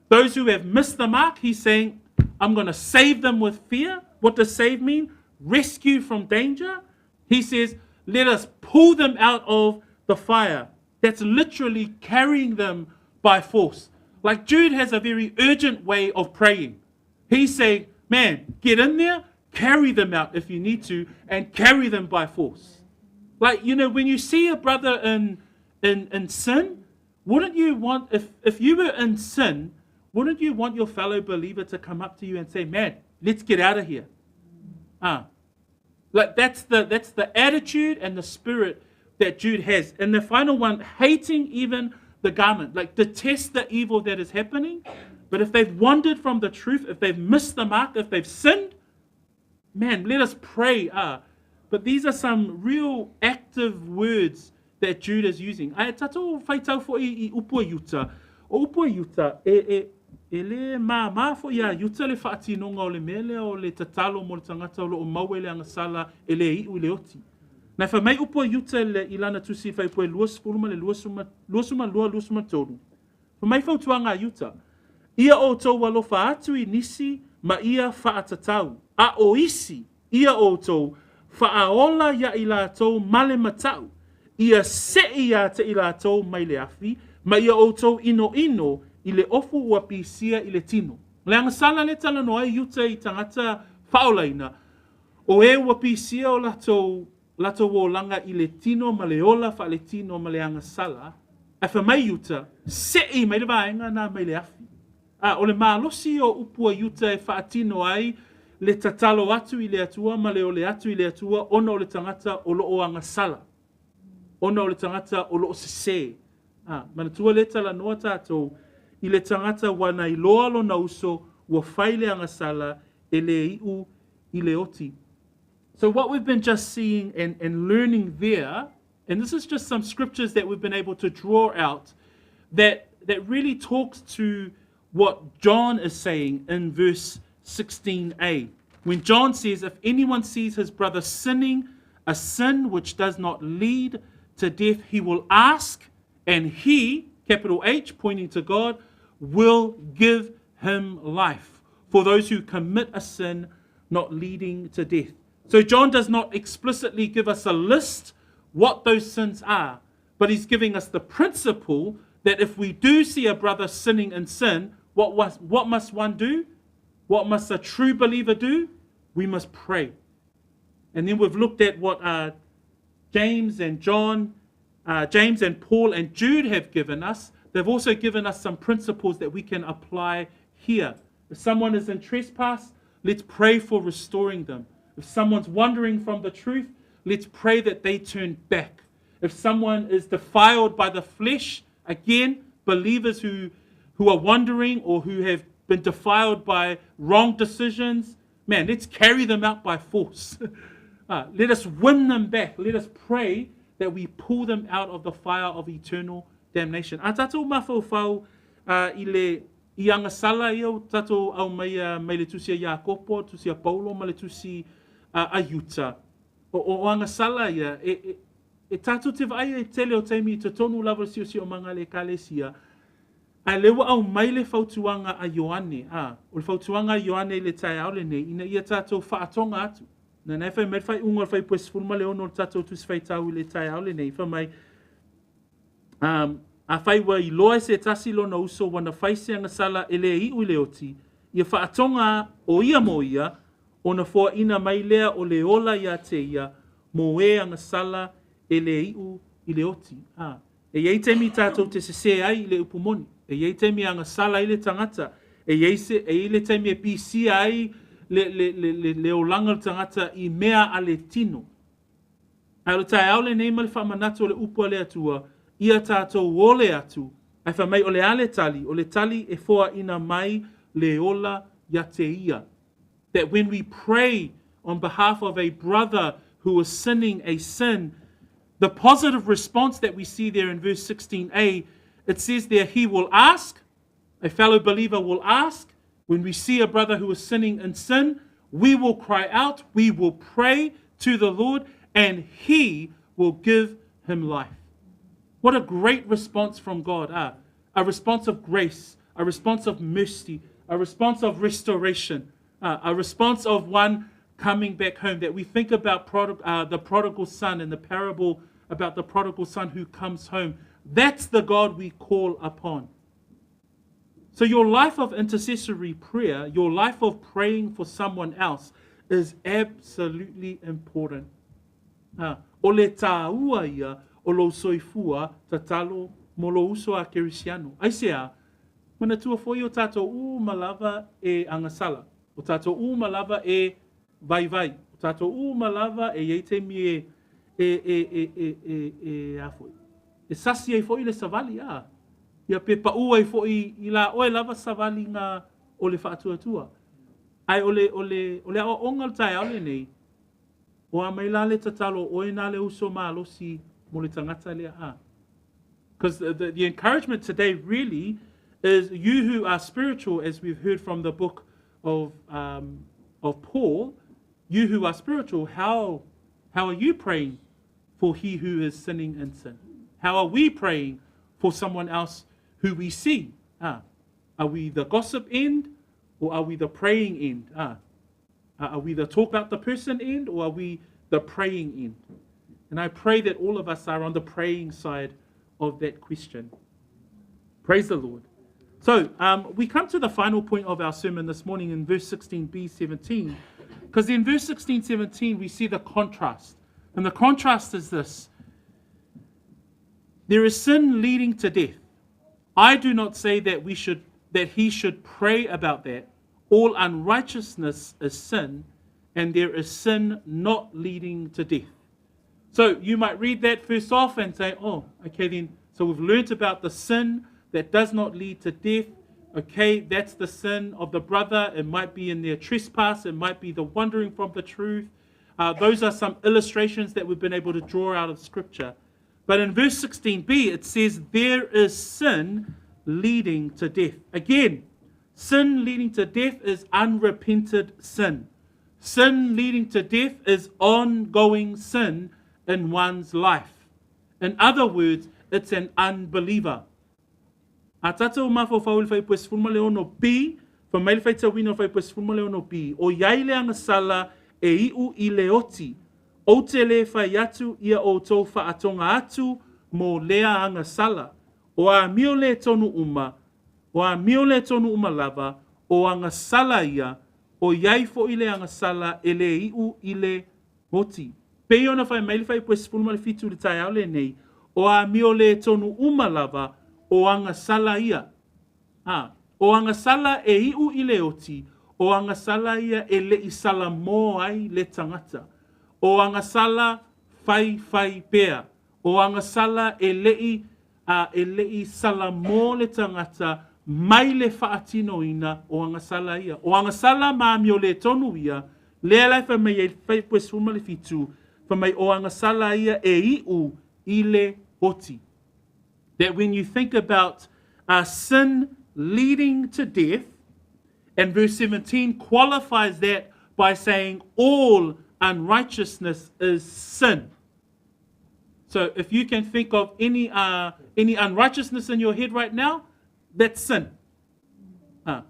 Those who have missed the mark, he's saying, I'm going to save them with fear. What does save mean? Rescue from danger. He says, let us pull them out of the fire. That's literally carrying them by force. Like Jude has a very urgent way of praying. He's saying, man, get in there, carry them out if you need to, and carry them by force. Like, you know, when you see a brother in sin, wouldn't you want, if you were in sin, wouldn't you want your fellow believer to come up to you and say, man, let's get out of here? Like that's the attitude and the spirit that Jude has. And the final one, hating even the garment, like detest the evil that is happening. But if they've wandered from the truth, if they've missed the mark, if they've sinned, man, let us pray. But these are some real active words that Jude is using. Ai tatou whaitau fo i upua Iuta. O upua Iuta, e le mā fo ia Iuta le whaatinonga o le mele o le tatalo mo le tangata o lo o maue le angasala e le iu i le oti. Nai wha mai upua Iuta le ilana tusi whaipue 20 ma le 22, 23. Wha mai fautuanga Iuta. Ia o tau alofa atu i nisi ma ia whaatatau. A o isi, ia o tau whaaola ia i lātou male matau. Ia se ia te i lātou mai le afi, ma ia o tau ino ino i le ofu ua pisia i le tino. Le angasala le tala noa Iuta i tangata whaolaina. O e ua pisia o lātou o langa i le tino ma le ola wha le tino ma le angasala. A wha mai Iuta, se i mai le vaenga nā mai le afi. O le malosi o upua Iuta e whaatino ai le tatalo atu i le atua ma le ole atu i le atua ona o le tangata o loo angasala. Ona o le tangata o loo sese. Manatua le tala noa tātou i le tangata wana i loa lona uso ua whai le angasala e le iu i le oti. So what we've been just seeing and learning there, and this is just some scriptures that we've been able to draw out that really talks to what John is saying in verse 16a. When John says, if anyone sees his brother sinning a sin which does not lead to death, he will ask, and he, capital H, pointing to God, will give him life for those who commit a sin not leading to death. So John does not explicitly give us a list what those sins are, but he's giving us the principle that if we do see a brother sinning in sin, what must one do? What must a true believer do? We must pray. And then we've looked at what James and John, James and Paul and Jude have given us. They've also given us some principles that we can apply here. If someone is in trespass, let's pray for restoring them. If someone's wandering from the truth, let's pray that they turn back. If someone is defiled by the flesh, again, believers who are wandering or who have been defiled by wrong decisions, Man, let's carry them out by force. Let us win them back. Let us pray that we pull them out of the fire of eternal damnation. A tātou mafaufau i le i agasala ia o tātou au mai mai le tusi a Iakopo, tusi a Paulo ma le tusi a Iuta. O, o, o agasala ia, e, e, e tātou te vaai e tele o taimi i totonu lava o le siosiomaga le ekalesia, ae lea ua aumai le fautuaga a Ioane, a, o le fautuaga a Ioane i le taeao lenei, ina ia tātou faatoga atu. Na na e fai mai le faaiuga o le Fuaiupu e 16 o le tātou Tusi Faitau i le taeao lenei, fai mai, um, afai ua iloa e se tasi lona uso ua na fai se agasala e le iu i le oti, ia faatoga o ia mo ia, ona foaina mai lea o le ola iā te ia, mō e agasala e le iu i le oti. A, e i ai taimi tātou te sesē ai i le upu moni. E i ai taimi e agasala ai le tagata. E i ai, se, e i ai le taimi e pisia ai le, le, le, le, le olaga o le tagata i mea a le tino. Ae o le taeao lenei ma le faamanatu o le upu a le Atua, ia tātou ole atu, ae fai mai o le a le tali, o le tali e foaina mai le ola ia te ia. That when we pray on behalf of a brother who is sinning a sin, the positive response that we see there in verse 16a, it says there, he will ask, a fellow believer will ask, when we see a brother who is sinning in sin, we will cry out, we will pray to the Lord, and he will give him life. What a great response from God. Ah, a response of grace, a response of mercy, a response of restoration, a response of one coming back home. That we think about the prodigal son and the parable about the prodigal son who comes home. That's the God we call upon. So, your life of intercessory prayer, your life of praying for someone else, is absolutely important. Ah, o le tāua ia o lou soifua tatalo mo lou uso a Kerisiano. Aisea? Manatua foi o tātou uma lava e agasala, o tātou uma lava e vaivai, o tātou uma lava e i ai taimi e, e, e, e, e, e, e, a foi, e sasi ai foi le savali, a, ia pe paʻū ai foi i la oe lava savaliga o le faatuatua. Ae o le, o le, o le aoaoga o le taeao lenei, O a mai la le tatalo o oe na le uso malosi mo le tagata lea a. Because the, the, the encouragement today really is you who are spiritual, as we've heard from the book of, um, of Paul, you who are spiritual, how, how are you praying for he who is sinning in sin? How are we praying for someone else who we see? Ah, are we the gossip end or are we the praying end? Ah, are we the talk about the person end or are we the praying end? And I pray that all of us are on the praying side of that question. Praise the Lord. So um, we come to the final point of our sermon this morning in verse 16b 17. Because in verse 16 17, we see the contrast. And the contrast is this there is sin leading to death. I do not say that we should that he should pray about that. All unrighteousness is sin, and there is sin not leading to death. So you might read that first off and say, oh, okay, then. So we've learnt about the sin that does not lead to death. Okay, that's the sin of the brother. It might be in their trespass, it might be the wandering from the truth. Uh, those are some illustrations that we've been able to draw out of Scripture. But in verse 16b, it says, There is sin leading to death. Again, sin leading to death is unrepented sin. Sin leading to death is ongoing sin in one's life. In other words, it's an unbeliever. A tātou mafaufau i le Fuaiupu e 16 B, fai mai le faitauina o le Fuaiupu e 16 B, o iai le agasala e iu i le oti, ou te le fai atu ia outou faatoga atu mo lea agasala, o amio le tonu uma, o amio le tonu uma lava, o agasala ia, o iai foi le agasala e le iu i le oti. Pei ona fai mai le Fuaiupu e 17 i le taeao lenei, o amio le tonu uma lava, o agasala ia. A, o agasala e iu i le oti, o agasala ia e leʻi salamō ai le tagata. O agasala faifai pea. O agasala e leʻi, a, e leʻi salamō le tagata mai le faatinoina o agasala ia. O agasala ma amio lē tonu ia, lea la e fai mai ai le fuaiupu e 17, fai mai o agasala ia e iʻu i le oti. That when you think about uh, sin leading to death, and verse 17 qualifies that by saying all unrighteousness is sin. So if you can think of any, uh, any unrighteousness in your head right now, that's sin. Uh,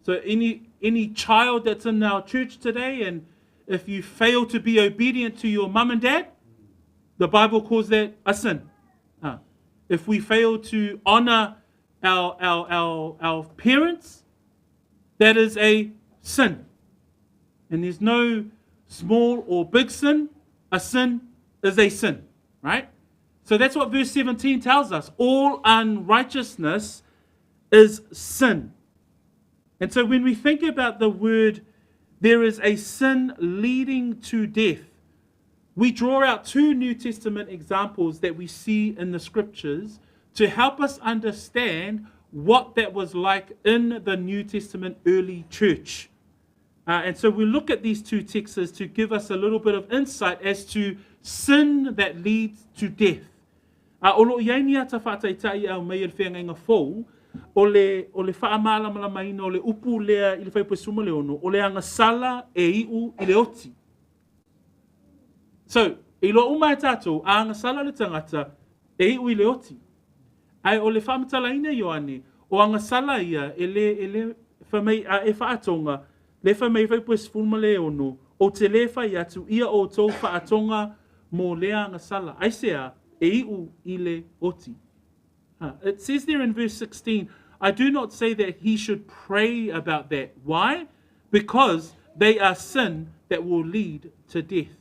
so any, any child that's in our church today, and if you fail to be obedient to your mum and dad, the Bible calls that a sin. Uh, if we fail to honor our, our, our, our parents, that is a sin. And there's no small or big sin. A sin is a sin, right? So that's what verse 17 tells us. All unrighteousness is sin. And so when we think about the word, there is a sin leading to death, we draw out two New Testament examples that we see in the scriptures to help us understand what that was like in the New Testament early church. Uh, and so we look at these two texts to give us a little bit of insight as to sin that leads to death. A o loo i ai ni ata faataitai e aumaia i le Feagaiga Fou, o le, o le faamalamalamaina o le upu lea i le Fuaiupu 16, o le agasala e iu i le oti. So, e iloa uma e tatou, a agasala le tagata, e iu i le oti. Ae o le faamatalaina e Ioane, o agasala ia e le, e le, fai mai, a e faatoga, le fai mai Fuaiupu 16, Ou te lē fai atu ia outou faatoga mo lea agasala. Aisea, e iu i le oti. Huh. It says there in verse 16, I do not say that he should pray about that. Why? Because they are sin that will lead to death.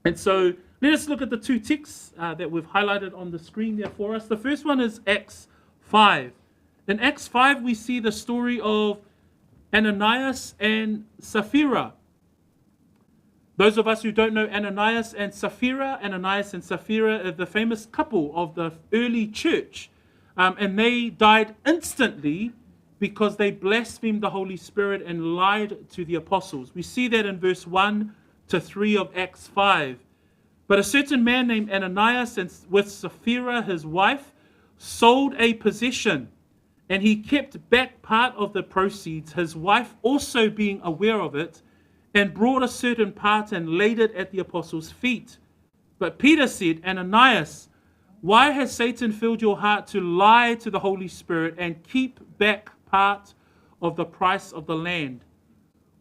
And so let us look at the two texts uh, that we've highlighted on the screen there for us. The first one is Acts 5. In Acts 5, we see the story of Ananias and Sapphira. Those of us who don't know Ananias and Sapphira, Ananias and Sapphira are the famous couple of the early church. Um, and they died instantly because they blasphemed the Holy Spirit and lied to the apostles. We see that in verse 1 to 3 of Acts 5. But a certain man named Ananias, and with Sapphira his wife, sold a possession, and he kept back part of the proceeds, his wife also being aware of it, and brought a certain part and laid it at the apostles' feet. But Peter said, Ananias, why has Satan filled your heart to lie to the Holy Spirit and keep back part of the price of the land?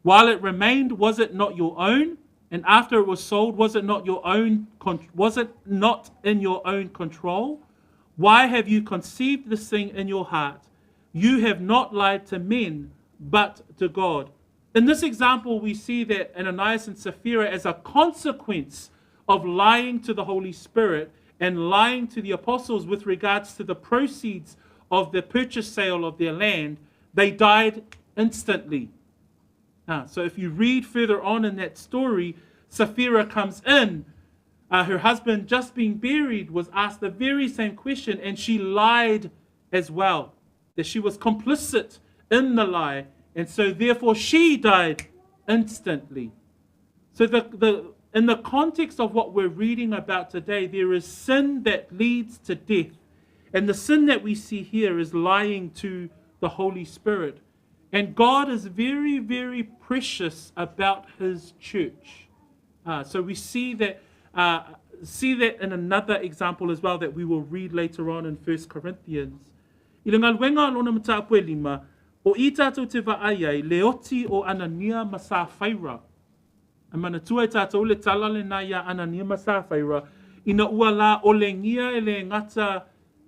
While it remained, was it not your own? And after it was sold, was it not your own was it not in your own control? Why have you conceived this thing in your heart? You have not lied to men, but to God. In this example, we see that Ananias and Sapphira, as a consequence of lying to the Holy Spirit and lying to the apostles with regards to the proceeds of the purchase sale of their land, they died instantly. Ah, so if you read further on in that story, Sapphira comes in. Uh, her husband, just being buried, was asked the very same question, and she lied as well. That she was complicit in the lie, and so therefore she died instantly. So the, the, in the context of what we're reading about today, there is sin that leads to death. And the sin that we see here is lying to the Holy Spirit. And God is very, very precious about his church. Uh, so we see that, uh, see that in another example as well that we will read later on in 1 Corinthians. I le galuega a lona mataupu e lima, o i tātou te vaai ai, le oti o Anania ma Sāwhaira. E manatua e tātou le tala lena iā Anania ma Sāwhaira, ina ua la olegia e le gata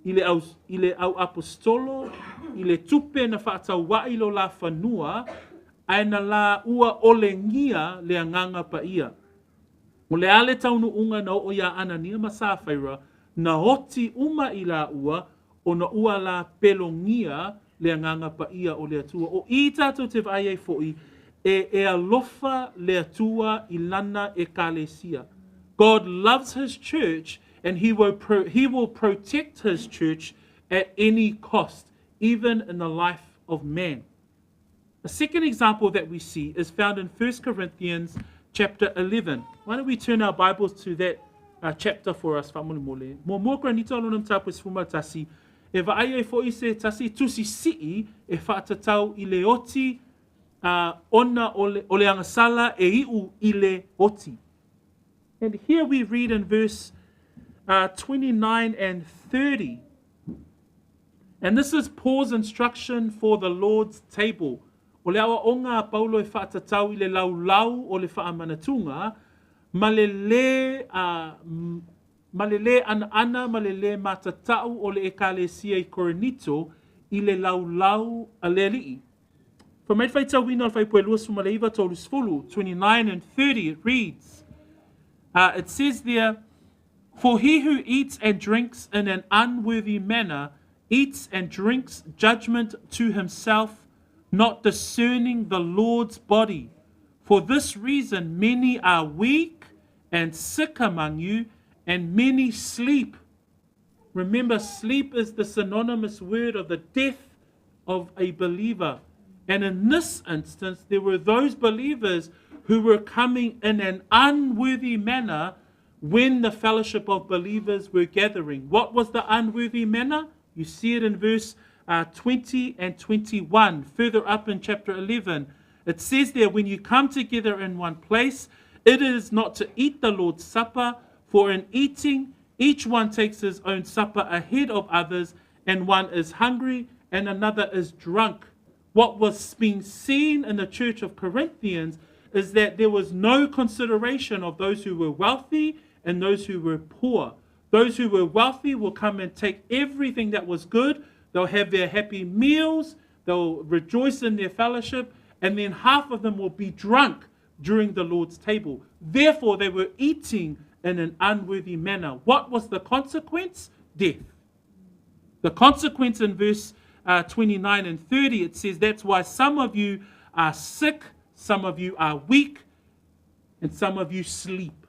i le au, i le au aposetolo, i le tupe na faatauaʻi lo la fanua, ae na la ua olegia le Agaga Paia. O le a le taunuuga na oo iā Anania ma Sāwhaira, na oti uma i la ua, ona ua la pelogia le Agaga Paia o le Atua. O i tātou te vaai ai foʻi, e, e alofa le Atua i lana Ekalesia. God loves his church and he will, pro, he will protect his church at any cost, even in the life of man. A second example that we see is found in 1 Corinthians chapter 11. Why don't we turn our Bibles to that uh, chapter for us, faamolemole. Muamua Korinito lona mataupu e 11, e vaai ai fo'i se tasi tusi si'i e faatatau i le oti uh, ona o le, o le agasala e iu i le oti. And here we read in verse uh, 29 and 30. And this is Paul's instruction for the Lord's table. O le aoaoga a Paulo e faatatau i le laulau o le faamanatuga, ma le lē, a, ma le lē anaana ma le lē matatau o le Ekalesia i Korinito i le laulau a le Alii. Fai mai le faitauina o le Fuaiupu e 29, 30, 29 and 30, it reads, uh, it says there, For he who eats and drinks in an unworthy manner eats and drinks judgment to himself, not discerning the Lord's body. For this reason many are weak and sick among you, and many sleep. Remember, sleep is the synonymous word of the death of a believer. And in this instance, there were those believers who were coming in an unworthy manner when the fellowship of believers were gathering. What was the unworthy manner? You see it in verse uh, 20 and 21, further up in chapter 11. It says there, when you come together in one place, it is not to eat the Lord's Supper, for in eating, each one takes his own supper ahead of others, and one is hungry and another is drunk. What was being seen in the church of Corinthians is that there was no consideration of those who were wealthy and those who were poor. Those who were wealthy will come and take everything that was good. They'll have their happy meals. They'll rejoice in their fellowship. And then half of them will be drunk during the Lord's table. Therefore, they were eating in an unworthy manner. What was the consequence? Death. The consequence in verse uh, 29 and 30, it says, That's why some of you are sick, some of you are weak, and some of you sleep.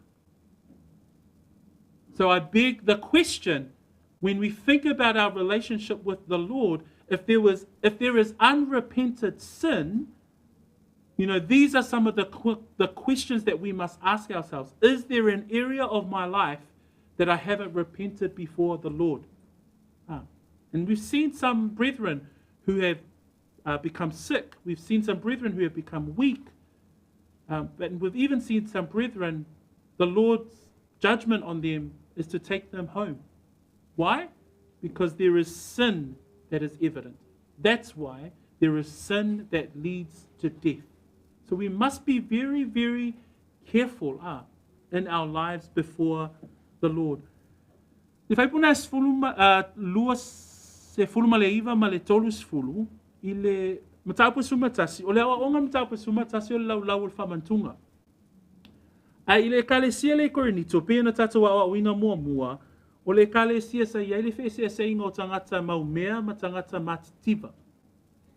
So I beg the question when we think about our relationship with the Lord, if there was if there is unrepented sin, you know, these are some of the the questions that we must ask ourselves. Is there an area of my life that I haven't repented before the Lord? Ah. And we've seen some brethren who have uh, become sick. We've seen some brethren who have become weak. Um, but we've even seen some brethren, the Lord's judgment on them is to take them home. Why? Because there is sin that is evident. That's why there is sin that leads to death. So we must be very, very careful ah, in our lives before the Lord. Le faipuna e sefulu ma, uh, lua, sefulu ma le iva ma le tolu sefulu, i le mataupu e sumatasi, o le aoaoga mataupu e sumatasi o le laulau o le faamantuga. A i le Ekalesia le i Korinito, pei ona tatou aoaoina muamua, o le Ekalesia sa i ai le feeseeseaiga o tagata mau mea ma tagata matitiva.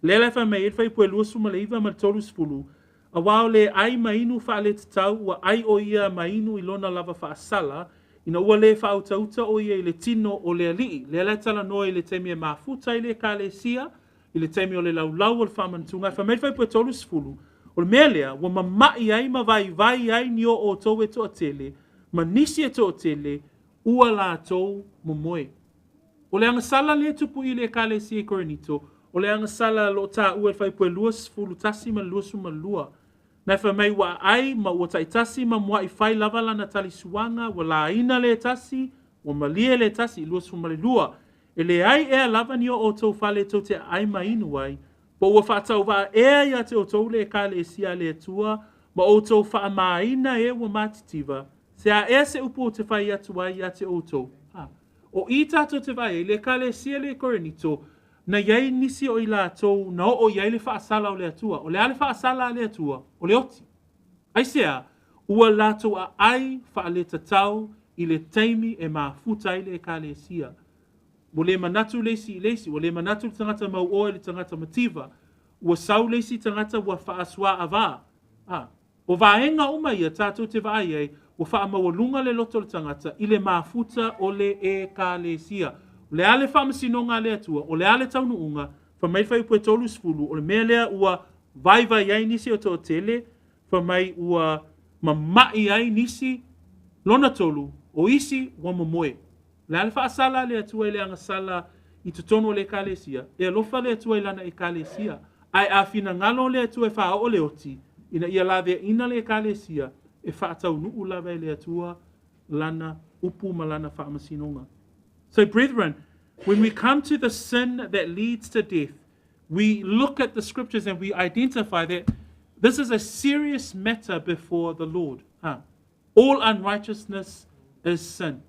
Lea la e fai mai ai le Fuaiupu e 29 ma le 30, Auā o le ʻai ma inu faaletatau, ua ʻai ʻo ia ma inu i lona lava faasala, ina ua lē faautauta ʻo ia i le tino o le Alii. Lea la e talanoa i le taimi e mafuta ai le Ekalesia, i le taimi o le laulau o le faamanatuga. E fai mai le Fuaiupu e 30, O le mea lea, ua mamaʻi ai ma vaivai ai ni o ʻoutou e toatele, ma nisi e toatele, ua latou momoe. O le agasala lea e tupu i le Ekalesia i Korinito, o le agasala o lo o taua e le Fuaiupu e 21 ma le 22. Na e fai mai ua aai ma ua taitasi ma muaʻi fai lava lana talisuaga, ua laina le tasi, ua malie le tasi, 22. E leai ea lava ni o ʻoutou fale tou te aai ma inu ai, po ua faatauvaa ea iā te ʻoutou le Ekalesia a le Atua, ma ʻoutou faamāina e ua matitiva, se a ea se upu ou te fai atu ai iā te ʻoutou? A. O i tatou te vaai ai, le Ekalesia le i Korinito, na i ai nisi o i latou na oo i ai le faasala o le Atua. O le a le faasala a le Atua? O le oti. Aisea? Ua latou aai faaletatau i le taimi e mafuta ai le Ekalesia. Ua le manatu le isi i le isi, ua le manatu le tagata mauoa i le tagata mativa, ua sau le isi tagata ua faasuaavā. A. O vaega uma ia tatou te vaai ai, ua faamaualuga le loto o le tagata i le mafuta o le Ekalesia. O le a le faamasinoga a le Atua? O le a le taunuuga? Fai mai le fuaiupu e 30, o le mea lea ua vaivai ai nisi o toatele, fai mai ua mama'i ai nisi, lona tolu, o isi ua momoe. O le a le faasala a le Atua i le agasala i totonu o le Ekalesia? E alofa le Atua i lana Ekalesia. Ae a finagalo le Atua e faaoo le oti, ina ia laveaina le Ekalesia, e faataunuu lava e le Atua lana upu ma lana faamasinoga. So, brethren, when we come to the sin that leads to death, we look at the scriptures and we identify that this is a serious matter before the Lord. All unrighteousness is sin.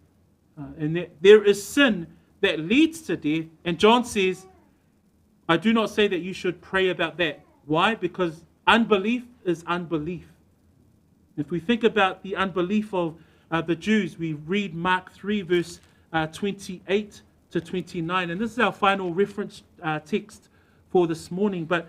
And that there is sin that leads to death. And John says, I do not say that you should pray about that. Why? Because unbelief is unbelief. If we think about the unbelief of the Jews, we read Mark 3, verse 28 to 29. And this is our final reference text for this morning. But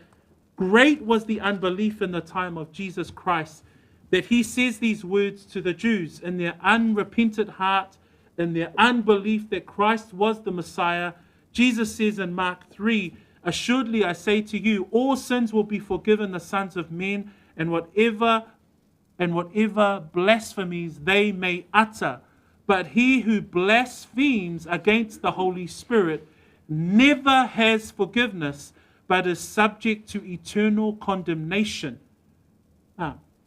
great was the unbelief in the time of Jesus Christ that he says these words to the Jews in their unrepentant heart, in their unbelief that Christ was the Messiah. Jesus says in Mark 3, Assuredly I say to you, all sins will be forgiven the sons of men, and whatever blasphemies they may utter. But he who blasphemes against the Holy Spirit never has forgiveness, but is subject to eternal condemnation.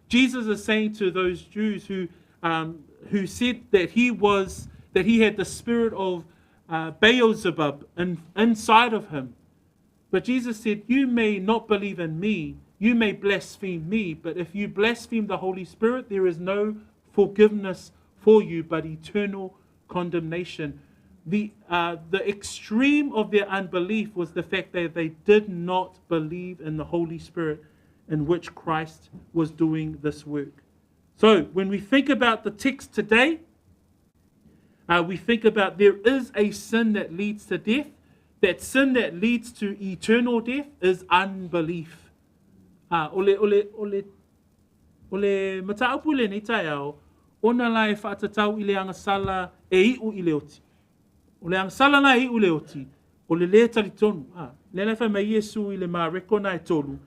Jesus is saying to those Jews who said that he had the spirit of Beelzebub inside of him. But Jesus said, you may not believe in me, you may blaspheme me, but if you blaspheme the Holy Spirit, there is no forgiveness for you, but eternal condemnation. The extreme of their unbelief was the fact that they did not believe in the Holy Spirit in which Christ was doing this work. So when we think about the text today, we think about there is a sin that leads to death. That sin that leads to eternal death is unbelief. O le mataupu lenei taeao, ona la e faatatau i le agasala e iu i le oti. O le agasala la e iu i le oti, o le lē talitonu. Lea la e fai mai Iesu i le Mareko na e tolu,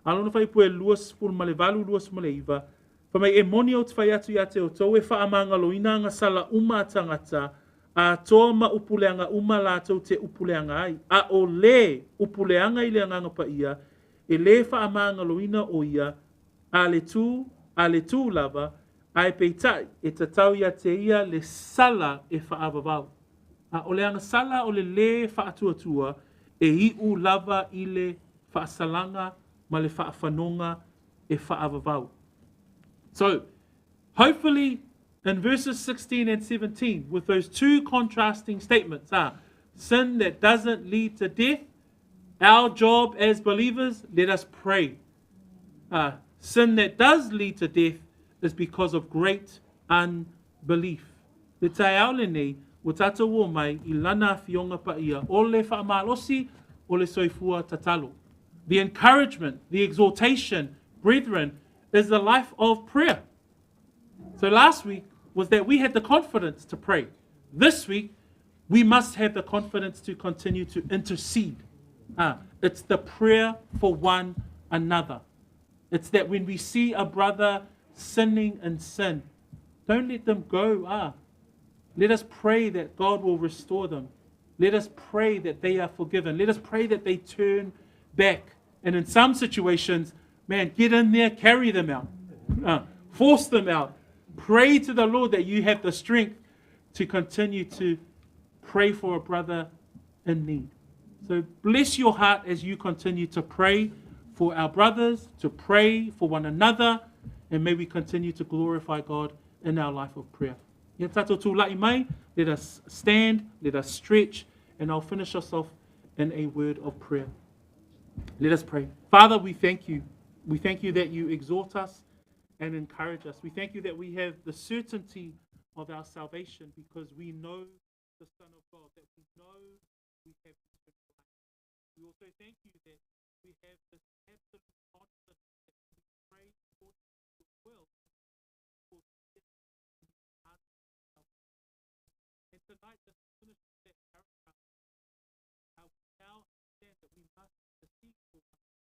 a lona fuaiupu e 28, 29, fai mai e moni ou te fai atu ia te outou e faamagaloina agasala uma a tagata, atoa ma upuleaga uma latou te upuleaga ai. A o lē upuleaga i le agaga paia, e lē faamagaloina o ia, a le tū lava, ae peitai, e tatau ia te ia le sala e faavavau. A o le agasala o le lē faatuatua, e iu lava i le faasalaga ma le faafanoga e faavavau. So, hopefully, in verses 16 and 17, with those two contrasting statements, sin that doesn't lead to death, our job as believers, let us pray. Sin that does lead to death is because of great unbelief. Le taeao lenei, ua tatou o mai i lana afioga paia, o le faamalosi, o le soifua tatalo. The encouragement, the exhortation, brethren, is the life of prayer. So last week was that we had the confidence to pray. This week, we must have the confidence to continue to intercede. It's the prayer for one another. It's that when we see a brother sinning in sin, don't let them go. Let us pray that God will restore them. Let us pray that they are forgiven. Let us pray that they turn back. And in some situations, man, get in there, carry them out. Force them out. Pray to the Lord that you have the strength to continue to pray for a brother in need. So bless your heart as you continue to pray for our brothers, to pray for one another, and may we continue to glorify God in our life of prayer. Let us stand, let us stretch, and I'll finish us off in a word of prayer. Let us pray. Father, we thank you. We thank you that you exhort us and encourage us. We thank you that we have the certainty of our salvation because we know the Son of God, that we know we have eternal life. We also thank you that we have this absolute confidence that we pray according to your will. And tonight, just to finish